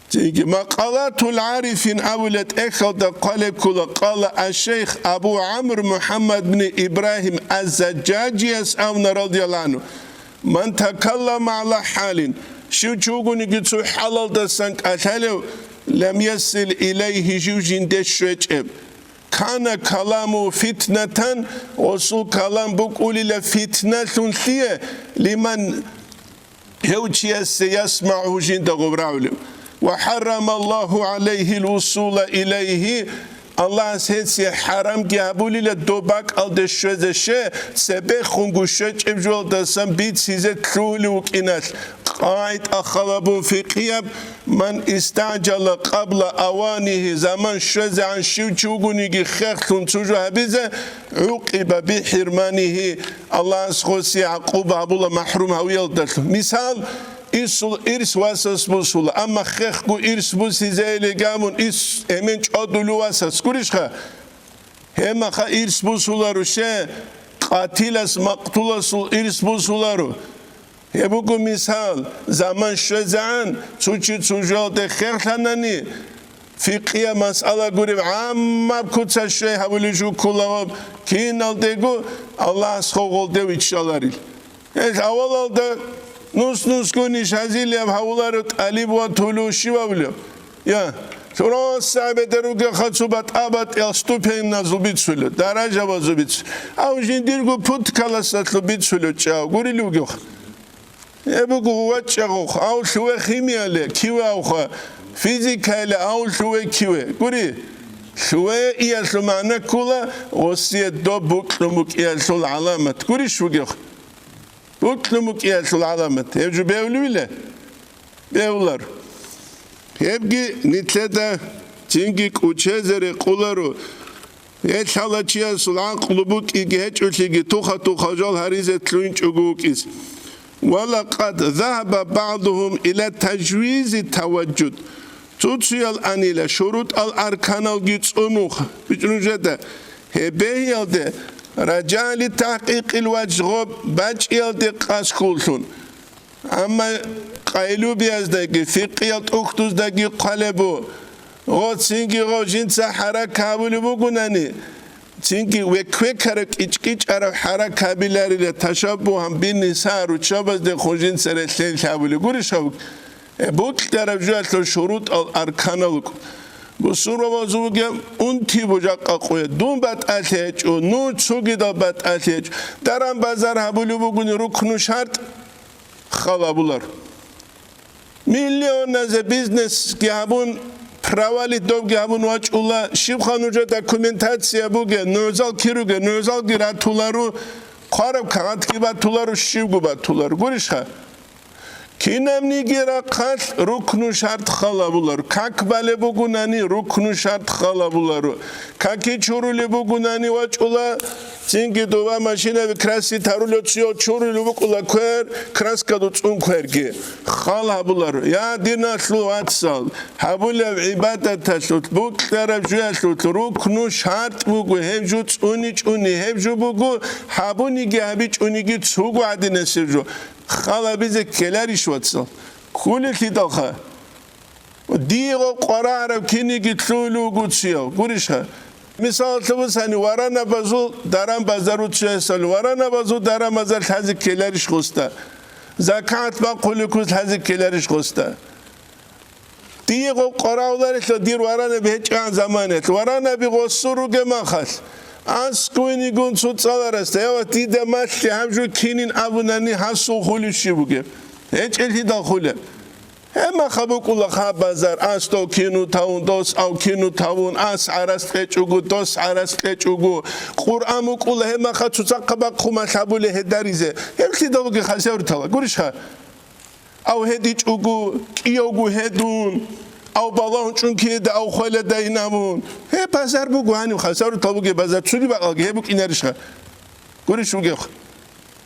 Цинги Макъалатул гӀарифин абулеб тӀехьалда хъвалеб ккола, къала аш-шейх Абу ГӀамр МухӀаммад бни Ибрагьим аз-Заджаджияс абуна, радияллагьу гӀангьу: «Ман такаллама гӀала хӀалин», щив чи вугониги цо хӀалалдасан кӀалъалев, «лам ясил илайгьи», жив жинде щвечӀеб, «кана каламугьу фитнатан», гъосул калам букӀулила фитналъун лъие, «лиман», гьев чиясе, «ясмагӀу», жинда гъоб рагӀулев. «Ва хӀаррамаллагьу гӀалайгьил вусула илайгьи», Аллагьас гьесие хӀарамги гьабулила доб бакӀалде щвезе, ще цебехунго щвечӀеб жоялдасан бицизе лъугьулев вукӀиналъ, къагӀида халабун фикъияб, «ман истагӀжала къабла аванигьи», заман щвезегӀан щив чи вугониги хехлъун цо жо гьабизе, «гӀукъиба бихӀирманигьи», Аллагьас гъосие гӀакъуба гьабула махӀрум гьавиялдалъун. Мисал, ирсул ирс васас бусула, амма хехго ирс бусизейилан гьабун, ирс эмен чӀвадулев васас гурищха? Гьебмаха ирс бусуларо ще, къатилас макътуласул ирс бусуларо. Гьеб буго мисал, заман щвезегӀан цо чи цо жоялде хехлъанани, фикъия масъала гуреб гӀаммаб куца щвей гьабулеб жо кколаго, киналдего Аллагьас хогъолде виччаларил. Гьел авалалда нус-нусгун иш гьазилияб гьавуларо, тӀалиб ватулев щив абулев? Я, Лъуралас гӀебеде ругеха цо батӀа-батӀиял ступеньазул бицулев, даражабазул бицулев. Ав жиндирго путкаласалъул бицулев чӀав гурил вугеха. Гьеб буго вачӀа гъохъ, ав лъуве химияле киве авха, физикаяле ав лъуве киве. Гури, лъуве иялъул магӀна ккола гъосие доб букьун букӀиялъул гӀаламат. Гурищ вугеха? Букьун букӀиялъул гӀаламат. Гьеб жо бевлуйила? Бевлар. Гьебги нилъеда цинги кӀучезе рекъоларо. Гьелъ гьалачиясул гӀакълу букӀиги гьечӀолъиги туха-тухал жал гьаризе лъугьинчӀого вукӀиз. Ва лакъад загьаба багӀдугьум иля тажвизи таважжуд. Цо-цоял анила шурутӀал арканалги цӀунуха. БичӀ нужеда, гьеб бегьиялде ражагӀали тахӀкъикъил важгъоб бачӀиялде къасхьуллъун. Амма къайлубияздаги, фикъиял тӀухьдуздаги хъвалеб бу, гъо цинги гъо жинца хӀарак гьабулеб бугунани, цинги век-векараб кӀичӀ-кӀичӀараб хӀарак гьабиларила, ташаббугьан бинниса, руччабаздехун жинца релълъен лъабулеб гурищ гьав? Э, букьараб жоялъул шурутӀал арканал рукӀ. Бусурбабазул бугеб унти бужахъа къуя, дун батӀалъи гьечӀо, ну цогидал батӀалъи гьечӀо. Даран-базар гьабулеб бугони рукну шартӀ, хал гьабулар. Миллионазе бизнесги гьабун, правали добги гьабун вачӀула, щибха нужер документация бугеб, нугӀзал кируге, нугӀзалги ратуларо, хъвараб кагъатги батуларо, щибго батуларо. Гурищха? Кинабниги рахъалъ рукну шартӀ хал гьабуларо, как балеб бугунани рукну шартӀ хал гьабуларо. Каки чурулеб бугунани вачӀула, цинги доба машинаби красить гьарулев чияв чурулеб букӀула квер, краскаду цӀун кверги. Хал гьабулар. Я, диналъул вацал, гьабулеб гӀибадаталъулъ, букьараб жоялъулъ рукну шартӀ буго, гьеб жо цӀуни-чӀуни, гьеб жо буго, гьабуниги гьабичӀониги цого гӀадинасеб жо. Хал гьабизе ккеларищ, вацал? Кколелъидалха. Дие гъо къварагӀараб киниги лъугьулев вуго чияв, гурищха? Мисалалъе бусани, варанабазул даран-базар уцуясал, варанабазул даран-базар лъазе ккеларищ гъосда? Закат бахъулев ккуз лъазе ккеларищ гъосда? Дие гъо къварагӀуларелъул дир варанаби гьечӀегӀан заманаялъ, варанаби гъосул ругеб махалъ, аскӀуйнигун цоцӀаларасда, я вац, дида малъи гьаб жо кинин абунани гьасул хулищи бугеб? ГьечӀелъидал хулеб? Гьеб маха букӀула хаб базар, ас дов кину тавун, дос ав кину тавун, ас гӀарац кьечӀого, дос гӀарац кьечӀого, Къуръан букӀула гьеб маха цоцахъа бахъума лъабуле гьедаризе. Гьеб лъидалуги хасаврутала, гурищха? Ав гьедичӀого, кӀиявго гьедун, ав балагьун чӀун киеда, ав хвалада инабун. Гьеб базар буго гьаниб, хасаврутал бугеб базар, цуги бакъалги гьеб букӀинарищха? Гурищ бугебха?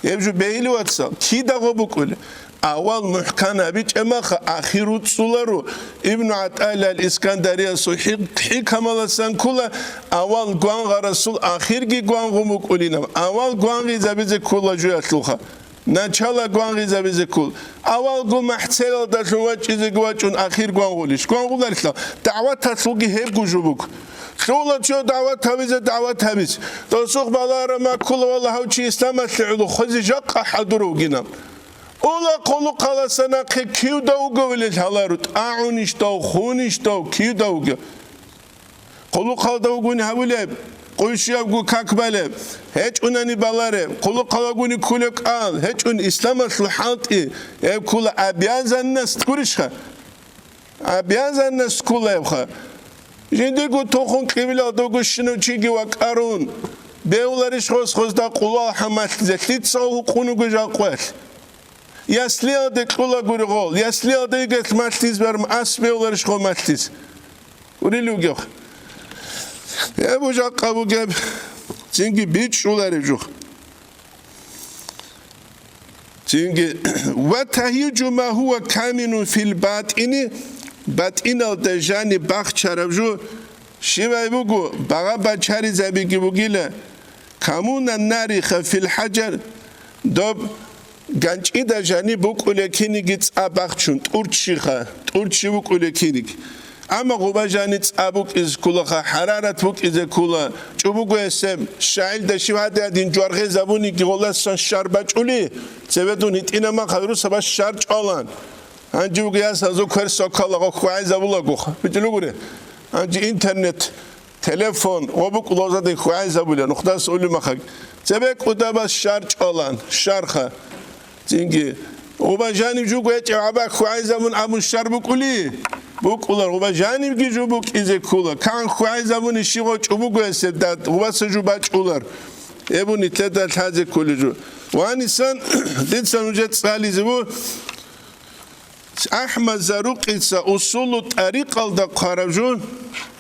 Гьеб жо бегьилев, вацал, кида гъо букӀулеб? Авал мухӀкан гьабичӀеб маха, ахир руцӀцӀуларо. Ибну ГӀатӀаилла ал-Искандариясул хӀи-, хӀикамаласан ккола, авал гвангъарасул ахирги гвангъун букӀулинаб. Авал гвангъизабизе ккола жоялъулха. Начало гвангъизабизе ккола. Авалго махӀцелалдалъун вачӀизеги вачӀун ахир гвангъулищ? Гвангъуларищ. ДагӀваталъулги гьебго жо буго. Лъугьула цо дагӀват гьабизе дагӀват гьабизе. Досухъ балагьараб махьула, валлагь, гьав чи исламалъе гӀоло хвезе жакъа хӀадурав вугинаб. Ула хъулухъаласа нахъе кивда вугевали лъаларо, тӀагӀунищ дав, хунищ дав, кивда вугев. Хъулухъалда вугони гьавулеб, къуйшиябго как балеб, гьечӀунани балареб, хъулухъал вагони кколеб кӀал, гьечӀун исламалъул хӀалтӀи, гьеб ккола обязанность, гурищха? Обязанность ккола гьебха. Жиндирго тухум кьибилалда вугощинав чиги вакӀарун, бегьуларищ гъос гъозда къулал хӀамалъизе, лъица гьукъун вуго жакъуялъ? Яслиялде кьула гури гъол, яслиялда йигелъ малъиз барм ас бегьуларищ гъол малъиз? Урили вугев. Гьеб жакъа бугеб, цинги бичӀчӀулареб жух. Цинги, ва тагьижу ма гьува каминун фил батӀини, батӀиналда жаниб бахчараб жо, щибай буго, багъа бачаризабиги бугила, камуна нариха фил хӀажар, доб ганчӀида жаниб букӀулеб киниги цӀа бахчун, тӀурччиха, тӀурччи букӀулеб киниги. Амма гъуба жани цӀа букӀизе кколаха, хӀарарат букӀизе ккола, чӀубуго гьесеб, щагӀилда щив гьадин-гьадин жваргъезабуниги гъоласан щар бачӀули, цебедун гьитӀинаман хадруса баш щар чӀвалан. Гьанже вуго ясазул кверсо кколаго хьвагӀизабулаго. БичӀулугури. Гьанже интернет, телефон, гъо букӀулазадин хьвагӀизабула, нухдаса улимахъаг. Цебе кӀудабаз щар чӀолан, щарха. Цинги, гъуба жаниб жуго гьечӀев гӀаба хьвагӀизабун абун щар букӀули? БукӀулар, гъуба жанибги жу букӀизе ккула. КигӀан хьвагӀизабуни щи гъочӀу буго гьесеб дад, гъубаса жу бачӀулар. Эбун итлъеда лъазе ккули жу. Ванисан, дица нужер цӀализе ву, АхӀмад Зарукъица усулу тӀарикъалда хъвараб жу,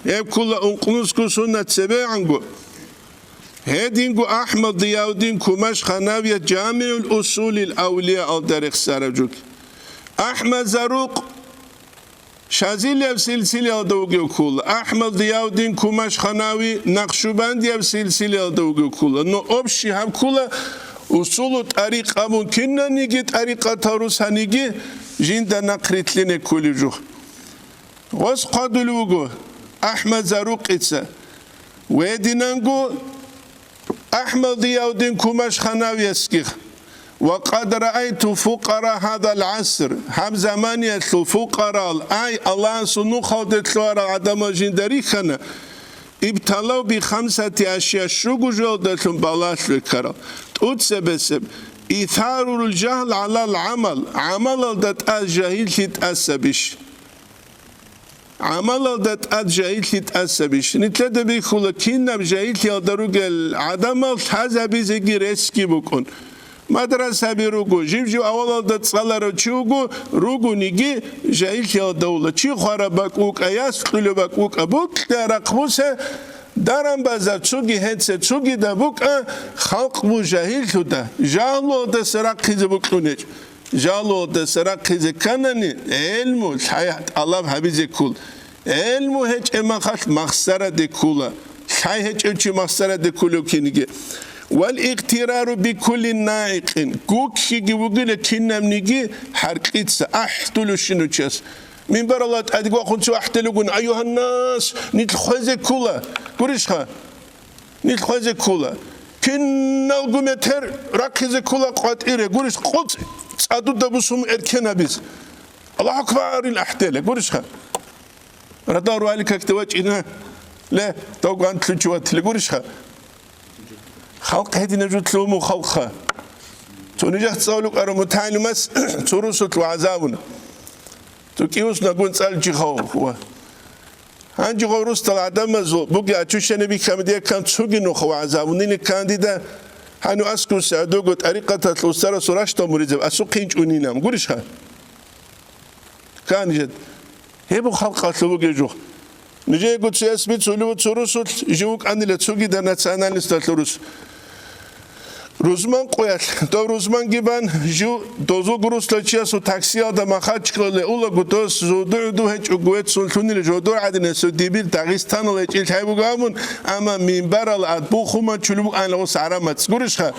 гьеб ккула ункънусго суннат цебегӀанго. Гьединго АхӀмад Зияуддин Кумаш-Ханавият ЖамигӀул Усулил Авлияалда рехсараб жуги. АхӀмад Зарукъ Шазилияб силсилаялда вугев ккула, АхӀмад Зияуддин Кумаш-Ханави Накъшубандияб силсилаялда вугев ккула, но общий гьаб ккула, усулу тӀарикъ абун кинаниги тӀарикъатал русаниги жинда нахърилълъине ккулев жух. Гъос хъвадулев вуго АхӀмад Зарукъица, гьединанго АхӀмад Зияуддин Кумаш-Ханавиясги: «Ва къад раайту фукъара гьадал гӀаср», гьаб заманиялъул фукъарал, ай, Аллагьасул нухалде лъугьарал гӀадамал жинда рихьана, «ибталав би хамсати ашия», щуго жоялдалъун балагьлъи ккарал, тӀуцебесеб, «исарул жагьл гӀалал гӀамал», гӀамалалда тӀад жагьиллъи тӀаса бищ. ГӀамалалда тӀад жагьиллъи тӀаса бищ. Нилъеда бихьула, кинаб жагьиллъиялда ругел гӀадамал лъазабизеги ресги букӀун. Мадрасаби руго, жив-жив авалалда цӀаларав чи вуго, ругониги жагьиллъиялда вула. Чи хвараб бакӀ вукӀа, яс кьулеб бакӀ вукӀа, букьа рахъ бусе, даран-базар цуги гьенце цугида букӀа, халкъ бу жагьиллъуда, жагьлуялдаса рахъизе букьунечӀ. Жагьлуялдаса рахъизе кканани, гӀелму лъай тӀалаб гьабизе ккул. ГӀелму гьечӀеб махалъ махсараде ккула. Лъай гьечӀев чи махсараде ккулев киниги. Вал игътирару биккули нагӀикъин. Гуккиги вугила кинабниги гьаркьица, ахӀдулев щинав чияс. Минбаралда тӀадегӀанхъун цо ахӀдел вугун: «Аюгьаннас, нилъ хвезе ккула». Гурищха? Нилъ хвезе ккула. Киналго метер рахъизе ккула къватӀире. Гурищ, къуцӀ цӀадуда бусум эркен гьабиз. Аллагьу акбар ил ахӀдела. Гурищха? Радал руали какде вачӀина. Ле, дав гвантлъучи ватиле. Гурищха? Халкъ гьединаб жо лъугьун халкъха. Цо нижехъ цӀалукӀарав мутагӀалимас цо русулъ вагӀзавуна. Цо кӀиус нагун цӀаличи хавва. Гьанже гъов русдал гӀадамазул буги ачущани бихьамидияккан цуги нух вагӀзавуниликкан дида, гьанив аскуси гӀодого тӀарикъаталъ устарасул ращтал муридзаб асухъинчӀунинан. Гурищха? Кан жед. Гьеб халкъалъул бугеб жух. Нижеего цояс бицулев цо русулъ жив вукӀанила цугида национальносталъул рус. Рузман къоялъ, дов рузманги бан, жив дозул гурусла чиясул таксиялда Махачкалале улаго, дос жодугӀуду гьечӀого веццун лъунила жодур гӀадинасул дибир Дагъистанал гьечӀил лъай буго абун, амма минбарал ад бухума чулуб анлагъус гӀарамац гурищха?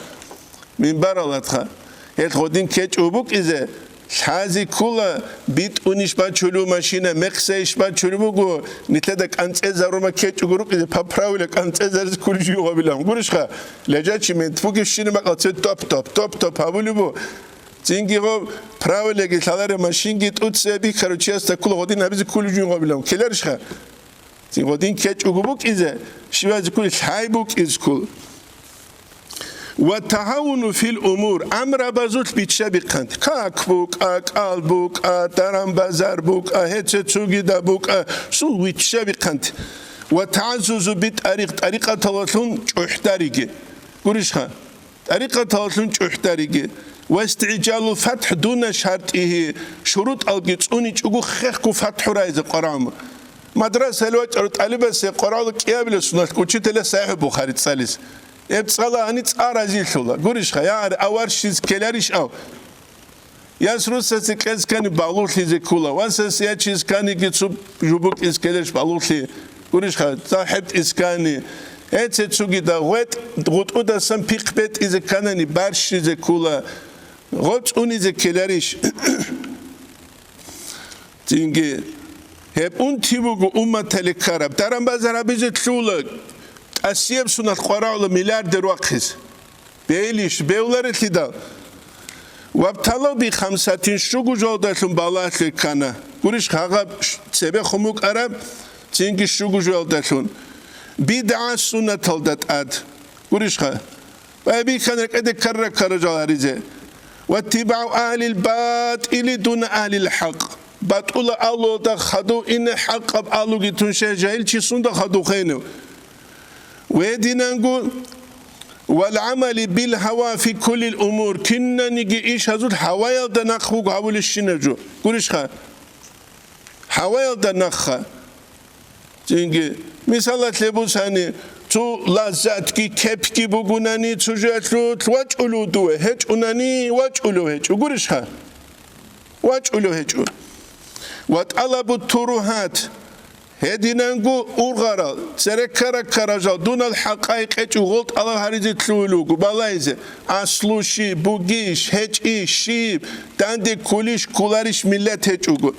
Минбарал адха. Гьел гъодин кечӀо букӀизе, Лъази ккула, битӀунищ бачулев машина, мекъсайищ бачулев буго, нилъеда кӀанцӀезарума кечӀого рукъизе, по правиле кӀанцӀезаризе кколищ югъабилан. Гурищха, лежачий мент бугеб щинаб бакӀал цо топ-топ, топ-топ гьабулеб бу. Цинги гъо правилеги лъалареб машинги тӀуцӀе бихьарав чиясда ккула гъодин гьабизе кколищ югъабилан. Ккеларищха? Цин гъодин кечӀого букӀизе, щивазе ккули лъай букӀиз ккул. Ва тагьавуну фил умур, амрабазулъ биччабихъанти, как букӀа, кӀал букӀа, даран-базар букӀа, гьеце цугида букӀа, сул виччабихъанти. Ва тагӀаззузу би тӀарикъ, тӀарикъаталалъун чӀухӀдариги. Гурищха? ТӀарикъаталалъун чӀухӀдариги. Ва истигӀжалу фатхӀ дуна шартӀигьи, шурутӀалги цӀуничӀого хехго фатхӀу райзе къварагӀму. Мадрасаялъ вачӀарав тӀалибасе къварагӀула кӀиабилеб суналъ учителя СахӀихӀ Бухари цӀализ. Гьеб цӀала гьани цӀа разилъула. Гурищха, я гьари аваршиз ккеларищ ав? Яс русасе кьез ккани балугълъизе ккула, васас ячиз кканиги цо жубукӀиз ккеларищ балугълъи? Гурищха, цо хӀетӀиз ккани, гьеце цугида гъветӀ гъутӀудасан пихъ бетӀизе кканани барщизе ккула, гъо цӀунизе ккеларищ? Цинги, гьеб унти буго умматале ккараб. Даран-базар гьабизе лъугьула, тӀасияб суналъ къварагӀула миллиардер вахъизе. Бейлищ, бевларелъидал. Вабталав би хамсатин, щуго жоялдалъун балагьлъи ккана. Гурищ, гьагъаб ш-, цебехун букӀараб, цинги щуго жоялдалъун. БидгӀа суннаталда тӀад. Гурищха? Байбихьан рекӀеде ккарра-ккара жал гьаризе. ВаттибагӀу агьлил батӀили дуна агьлил хӀакъ. БатӀула агьлуялда хадув ине, хӀакъаб агьлуги тунше, жагьил чи сунда хадув хенев? Гьединанго, вал гӀамали бил гьава фи куллил умур, кинаниги иш гьазул гьаваялда нахъ вуго гьавулищина жо. Гурищха? Гьаваялда нахъа. Цинги, мисалалъе бусани, цо лаззатги кепги бугунани, цо жоялъулъ вачӀулев дуе, гьечӀунани, вачӀулев гьечӀо. Гурищха? ВачӀулев гьечӀо. Ва тӀалабу турухӀат. Гьединанго ургъарал, цереккара-ккара жал дунал хӀакъай къечӀо гъол тӀалаб гьаризе лъугьулев вуго, балайзе, аслу щиб, бугищ, гьечӀищ, щиб, данде ккулищ, ккуларищ миллат гьечӀого.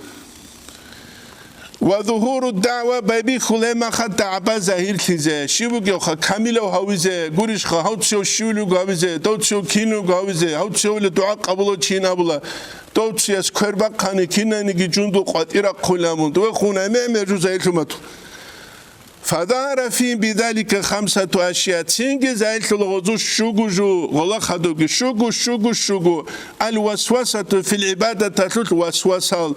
Ва зугьуру дагӀва, байбихьулеб маха дагӀба загьирлъизе, щиб бугевха, камилав гьавизе, гурищха, гьав цев щивлуг гьавизе, дов цев кинлуг гьавизе, гьав цевли дугӀа къабулав чин абула, дов цияс квер бахъани кинаниги жундул къватӀира хъулеб мун, довехун гӀемер-гӀемер жу загьирлъун бату. Фадагьара фи бидалика хамсату ашия, цинги загьирлъула гъозу щугу жу, гъола хадуги, щугу, щугу, щугу. Ал-васвасату фил гӀибадаталъулъ васвасал.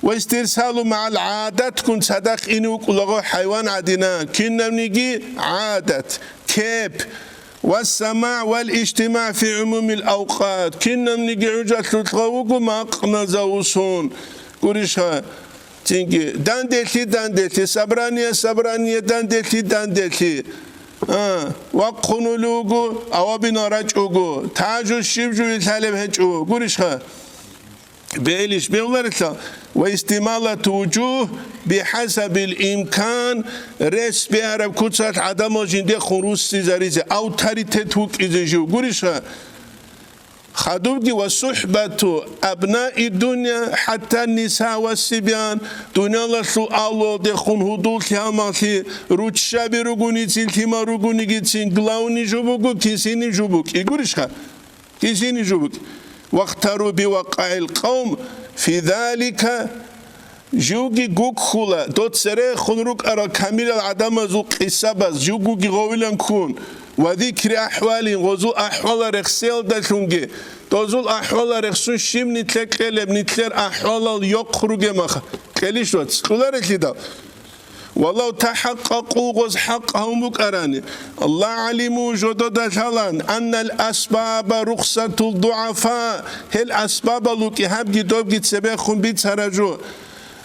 Ва истирсалу магӀал гӀадатккун цадахъ ине вукӀулаго хӀайван гӀадина, кинабниги гӀадат, кеп, ва самагӀ вал ижтимагӀ фи гӀумумил авкъат, кинабниги гӀужалъулъ гъав вуго макъназавусун. Гурищха? Цинги, данделъи, данделъи, собрание, собрание, данделъи, данделъи. А, вахъунулев вуго, авабинал рачӀого, тажу щиб жуги лъалеб гьечӀо, гурищха? Бегьилищ бегьуларелъа, ва истималату вужугь бихӀасабил имкан, рес бегьараб куцалъ гӀадамал жиндехун руссизаризе, авторитет вукӀизе жив, гурищха? Хадубги ва сухӀбату абнаи дунья, хӀатта ниса ва сибян, дуниялалъул агьлуялдехун гьудул-лъималлъи, руччаби ругоницин, лъимал ругонигицин, главный жо буго, кисини жо букӀи, гурищха? Кисини жо букӀи. Вахтару бивакъагӀил къавм фи залика. Живги гуккула, дов церехун рукӀарал камилал гӀадамазул къисабаз, живгоги гъовилан ккун, ва зикри ахӀвалин, гъозул ахӀвалал рехсеялдалъунги, дозул ахӀвалал рехсун щиб нилъер кьелеб, нилъер ахӀвалал йохъ ругеб маха, кьелищ вац, кьоларелъидал. Валав тахӀакъкъакъу, гъоз хӀакъ гьавун букӀарани, лагӀалиму, жодода лъалан, аннал асбаба рухсатул дугӀафа, гьел асбабал рукӀи гьабги добги цебехун бицара жо.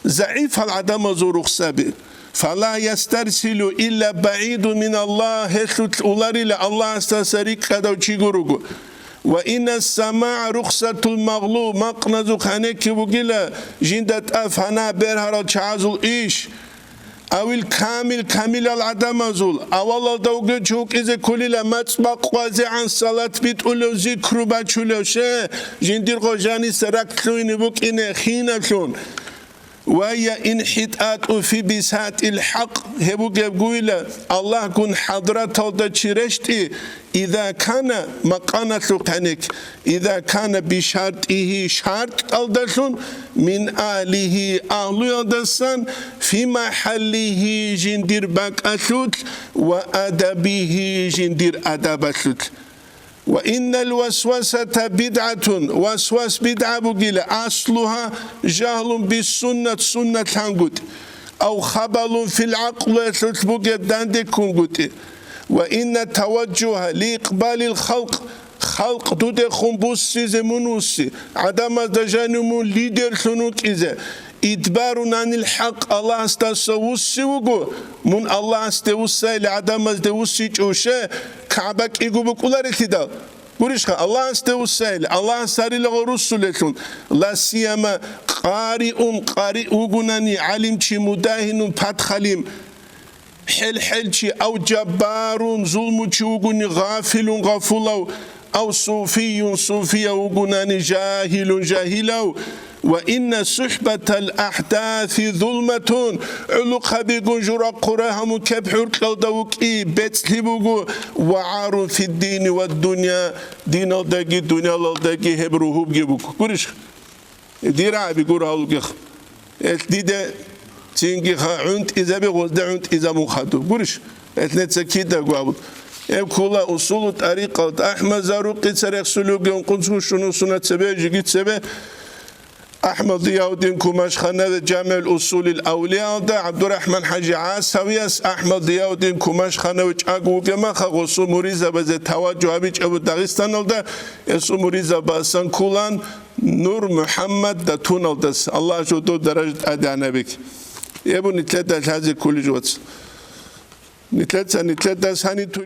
ЗагӀифал гӀадамазул рухсаби. Фала ястарсилу илла багӀиду миналлагь, гьелъулъ уларила Аллагьасдаса рикӀкӀадав чи гуруго. Ва инна самагӀа рухсатул магълуб, макъназухъ гьанекки бугила жинда тӀад фана бергьарал чагӀазул иш. Авил камил, камилал гӀадамазул, авалалда вугев чи вукӀизе кколила мацӀ бакъвазегӀан салат битӀулев, зикру бачулев, ше, жиндирго жаниса ракӀ лъугьине букӀине хинаблъун. Ва я инхӀитӀатӀу фи бисатӀил хӀакъ, гьеб бугеб гуйла Аллагьгун хӀадраталда чи рещтӀи, иза кана, макъаналъухъ гьанекь, иза кана бишартӀигьи, шартӀалдалъун, мин агьлигьи, агьлуялдасан, фи махӀаллигьи, жиндир бакӀалъулъ, ва адабигьи, жиндир адабалъулъ. Ва иннал васвасата бидгӀатун, васвас бидгӀа бугила, аслугьа жагьлун биссуннат, суннат лъангутӀи, ав хабалун фил гӀакълу, гьелъулъ бугеб дандеккунгутӀи. Ва инна таважжугьа лиикъбалил халкъ, халкъ дудехун буссизе мун вусси, гӀадамазда жанив мун лидерлъун вукӀизе, идбарун гӀанил хӀакъ, Аллагьасдаса вусси вуго, мун Аллагьасде вуссайилан гӀадамазде вуссичӀо, ше, КагӀба кӀиго букӀуларелъидал. Гурищха, Аллагьасде вуссайилан, Аллагьас гьарила гъорусулелъун, ласияма къариун, къари вугунани, гӀалимчи, мудагьинун, патхалим, хӀел-хӀелчи, ав жаббарун, зулмучи вугуни, гъафилун, гъафулав, ав суфийюн, суфияв вугунани, жагьилун, жагьилав, Ва инна сухӀбатал ахӀдаси зулматун, гӀулухъабигун жура-хъура гьамун кеп гӀуркьалда вукӀи бецӀлъи буго, ва гӀарун фиддини ва дунъя, диналдаги дунялалдаги гьеб ругьубги буго. Гурищ? Дир гӀаби гур гьалугех. Эл диде цинги ха гӀунтӀизаби гъозда гӀунтӀизабун хадуб. Гурищ? Эл неца кидаго абун. Эб ккола усулу тӀарикъалда АхӀмад Зарукъица рехсулев гьункъун цо щун усуна цебе, жиги цебе. АхӀмад Зияуддин Кумашханове ЖамигӀул Усулил Авлиялда ГӀабдурахӀман ХӀажи ГӀасавияс АхӀмад Зияуддин Кумашханове чӀаго вугемаха гъосул муризабазе таваджугь гьабичӀабу Дагъистаналда, гьесул муризабасан ккулан Нур МухӀаммад Датуналдас, Аллагь жодор даража тӀадегӀанабиги. Эбу нилъеда лъазе кколищ вац. Нилъеца нилъеда сани тул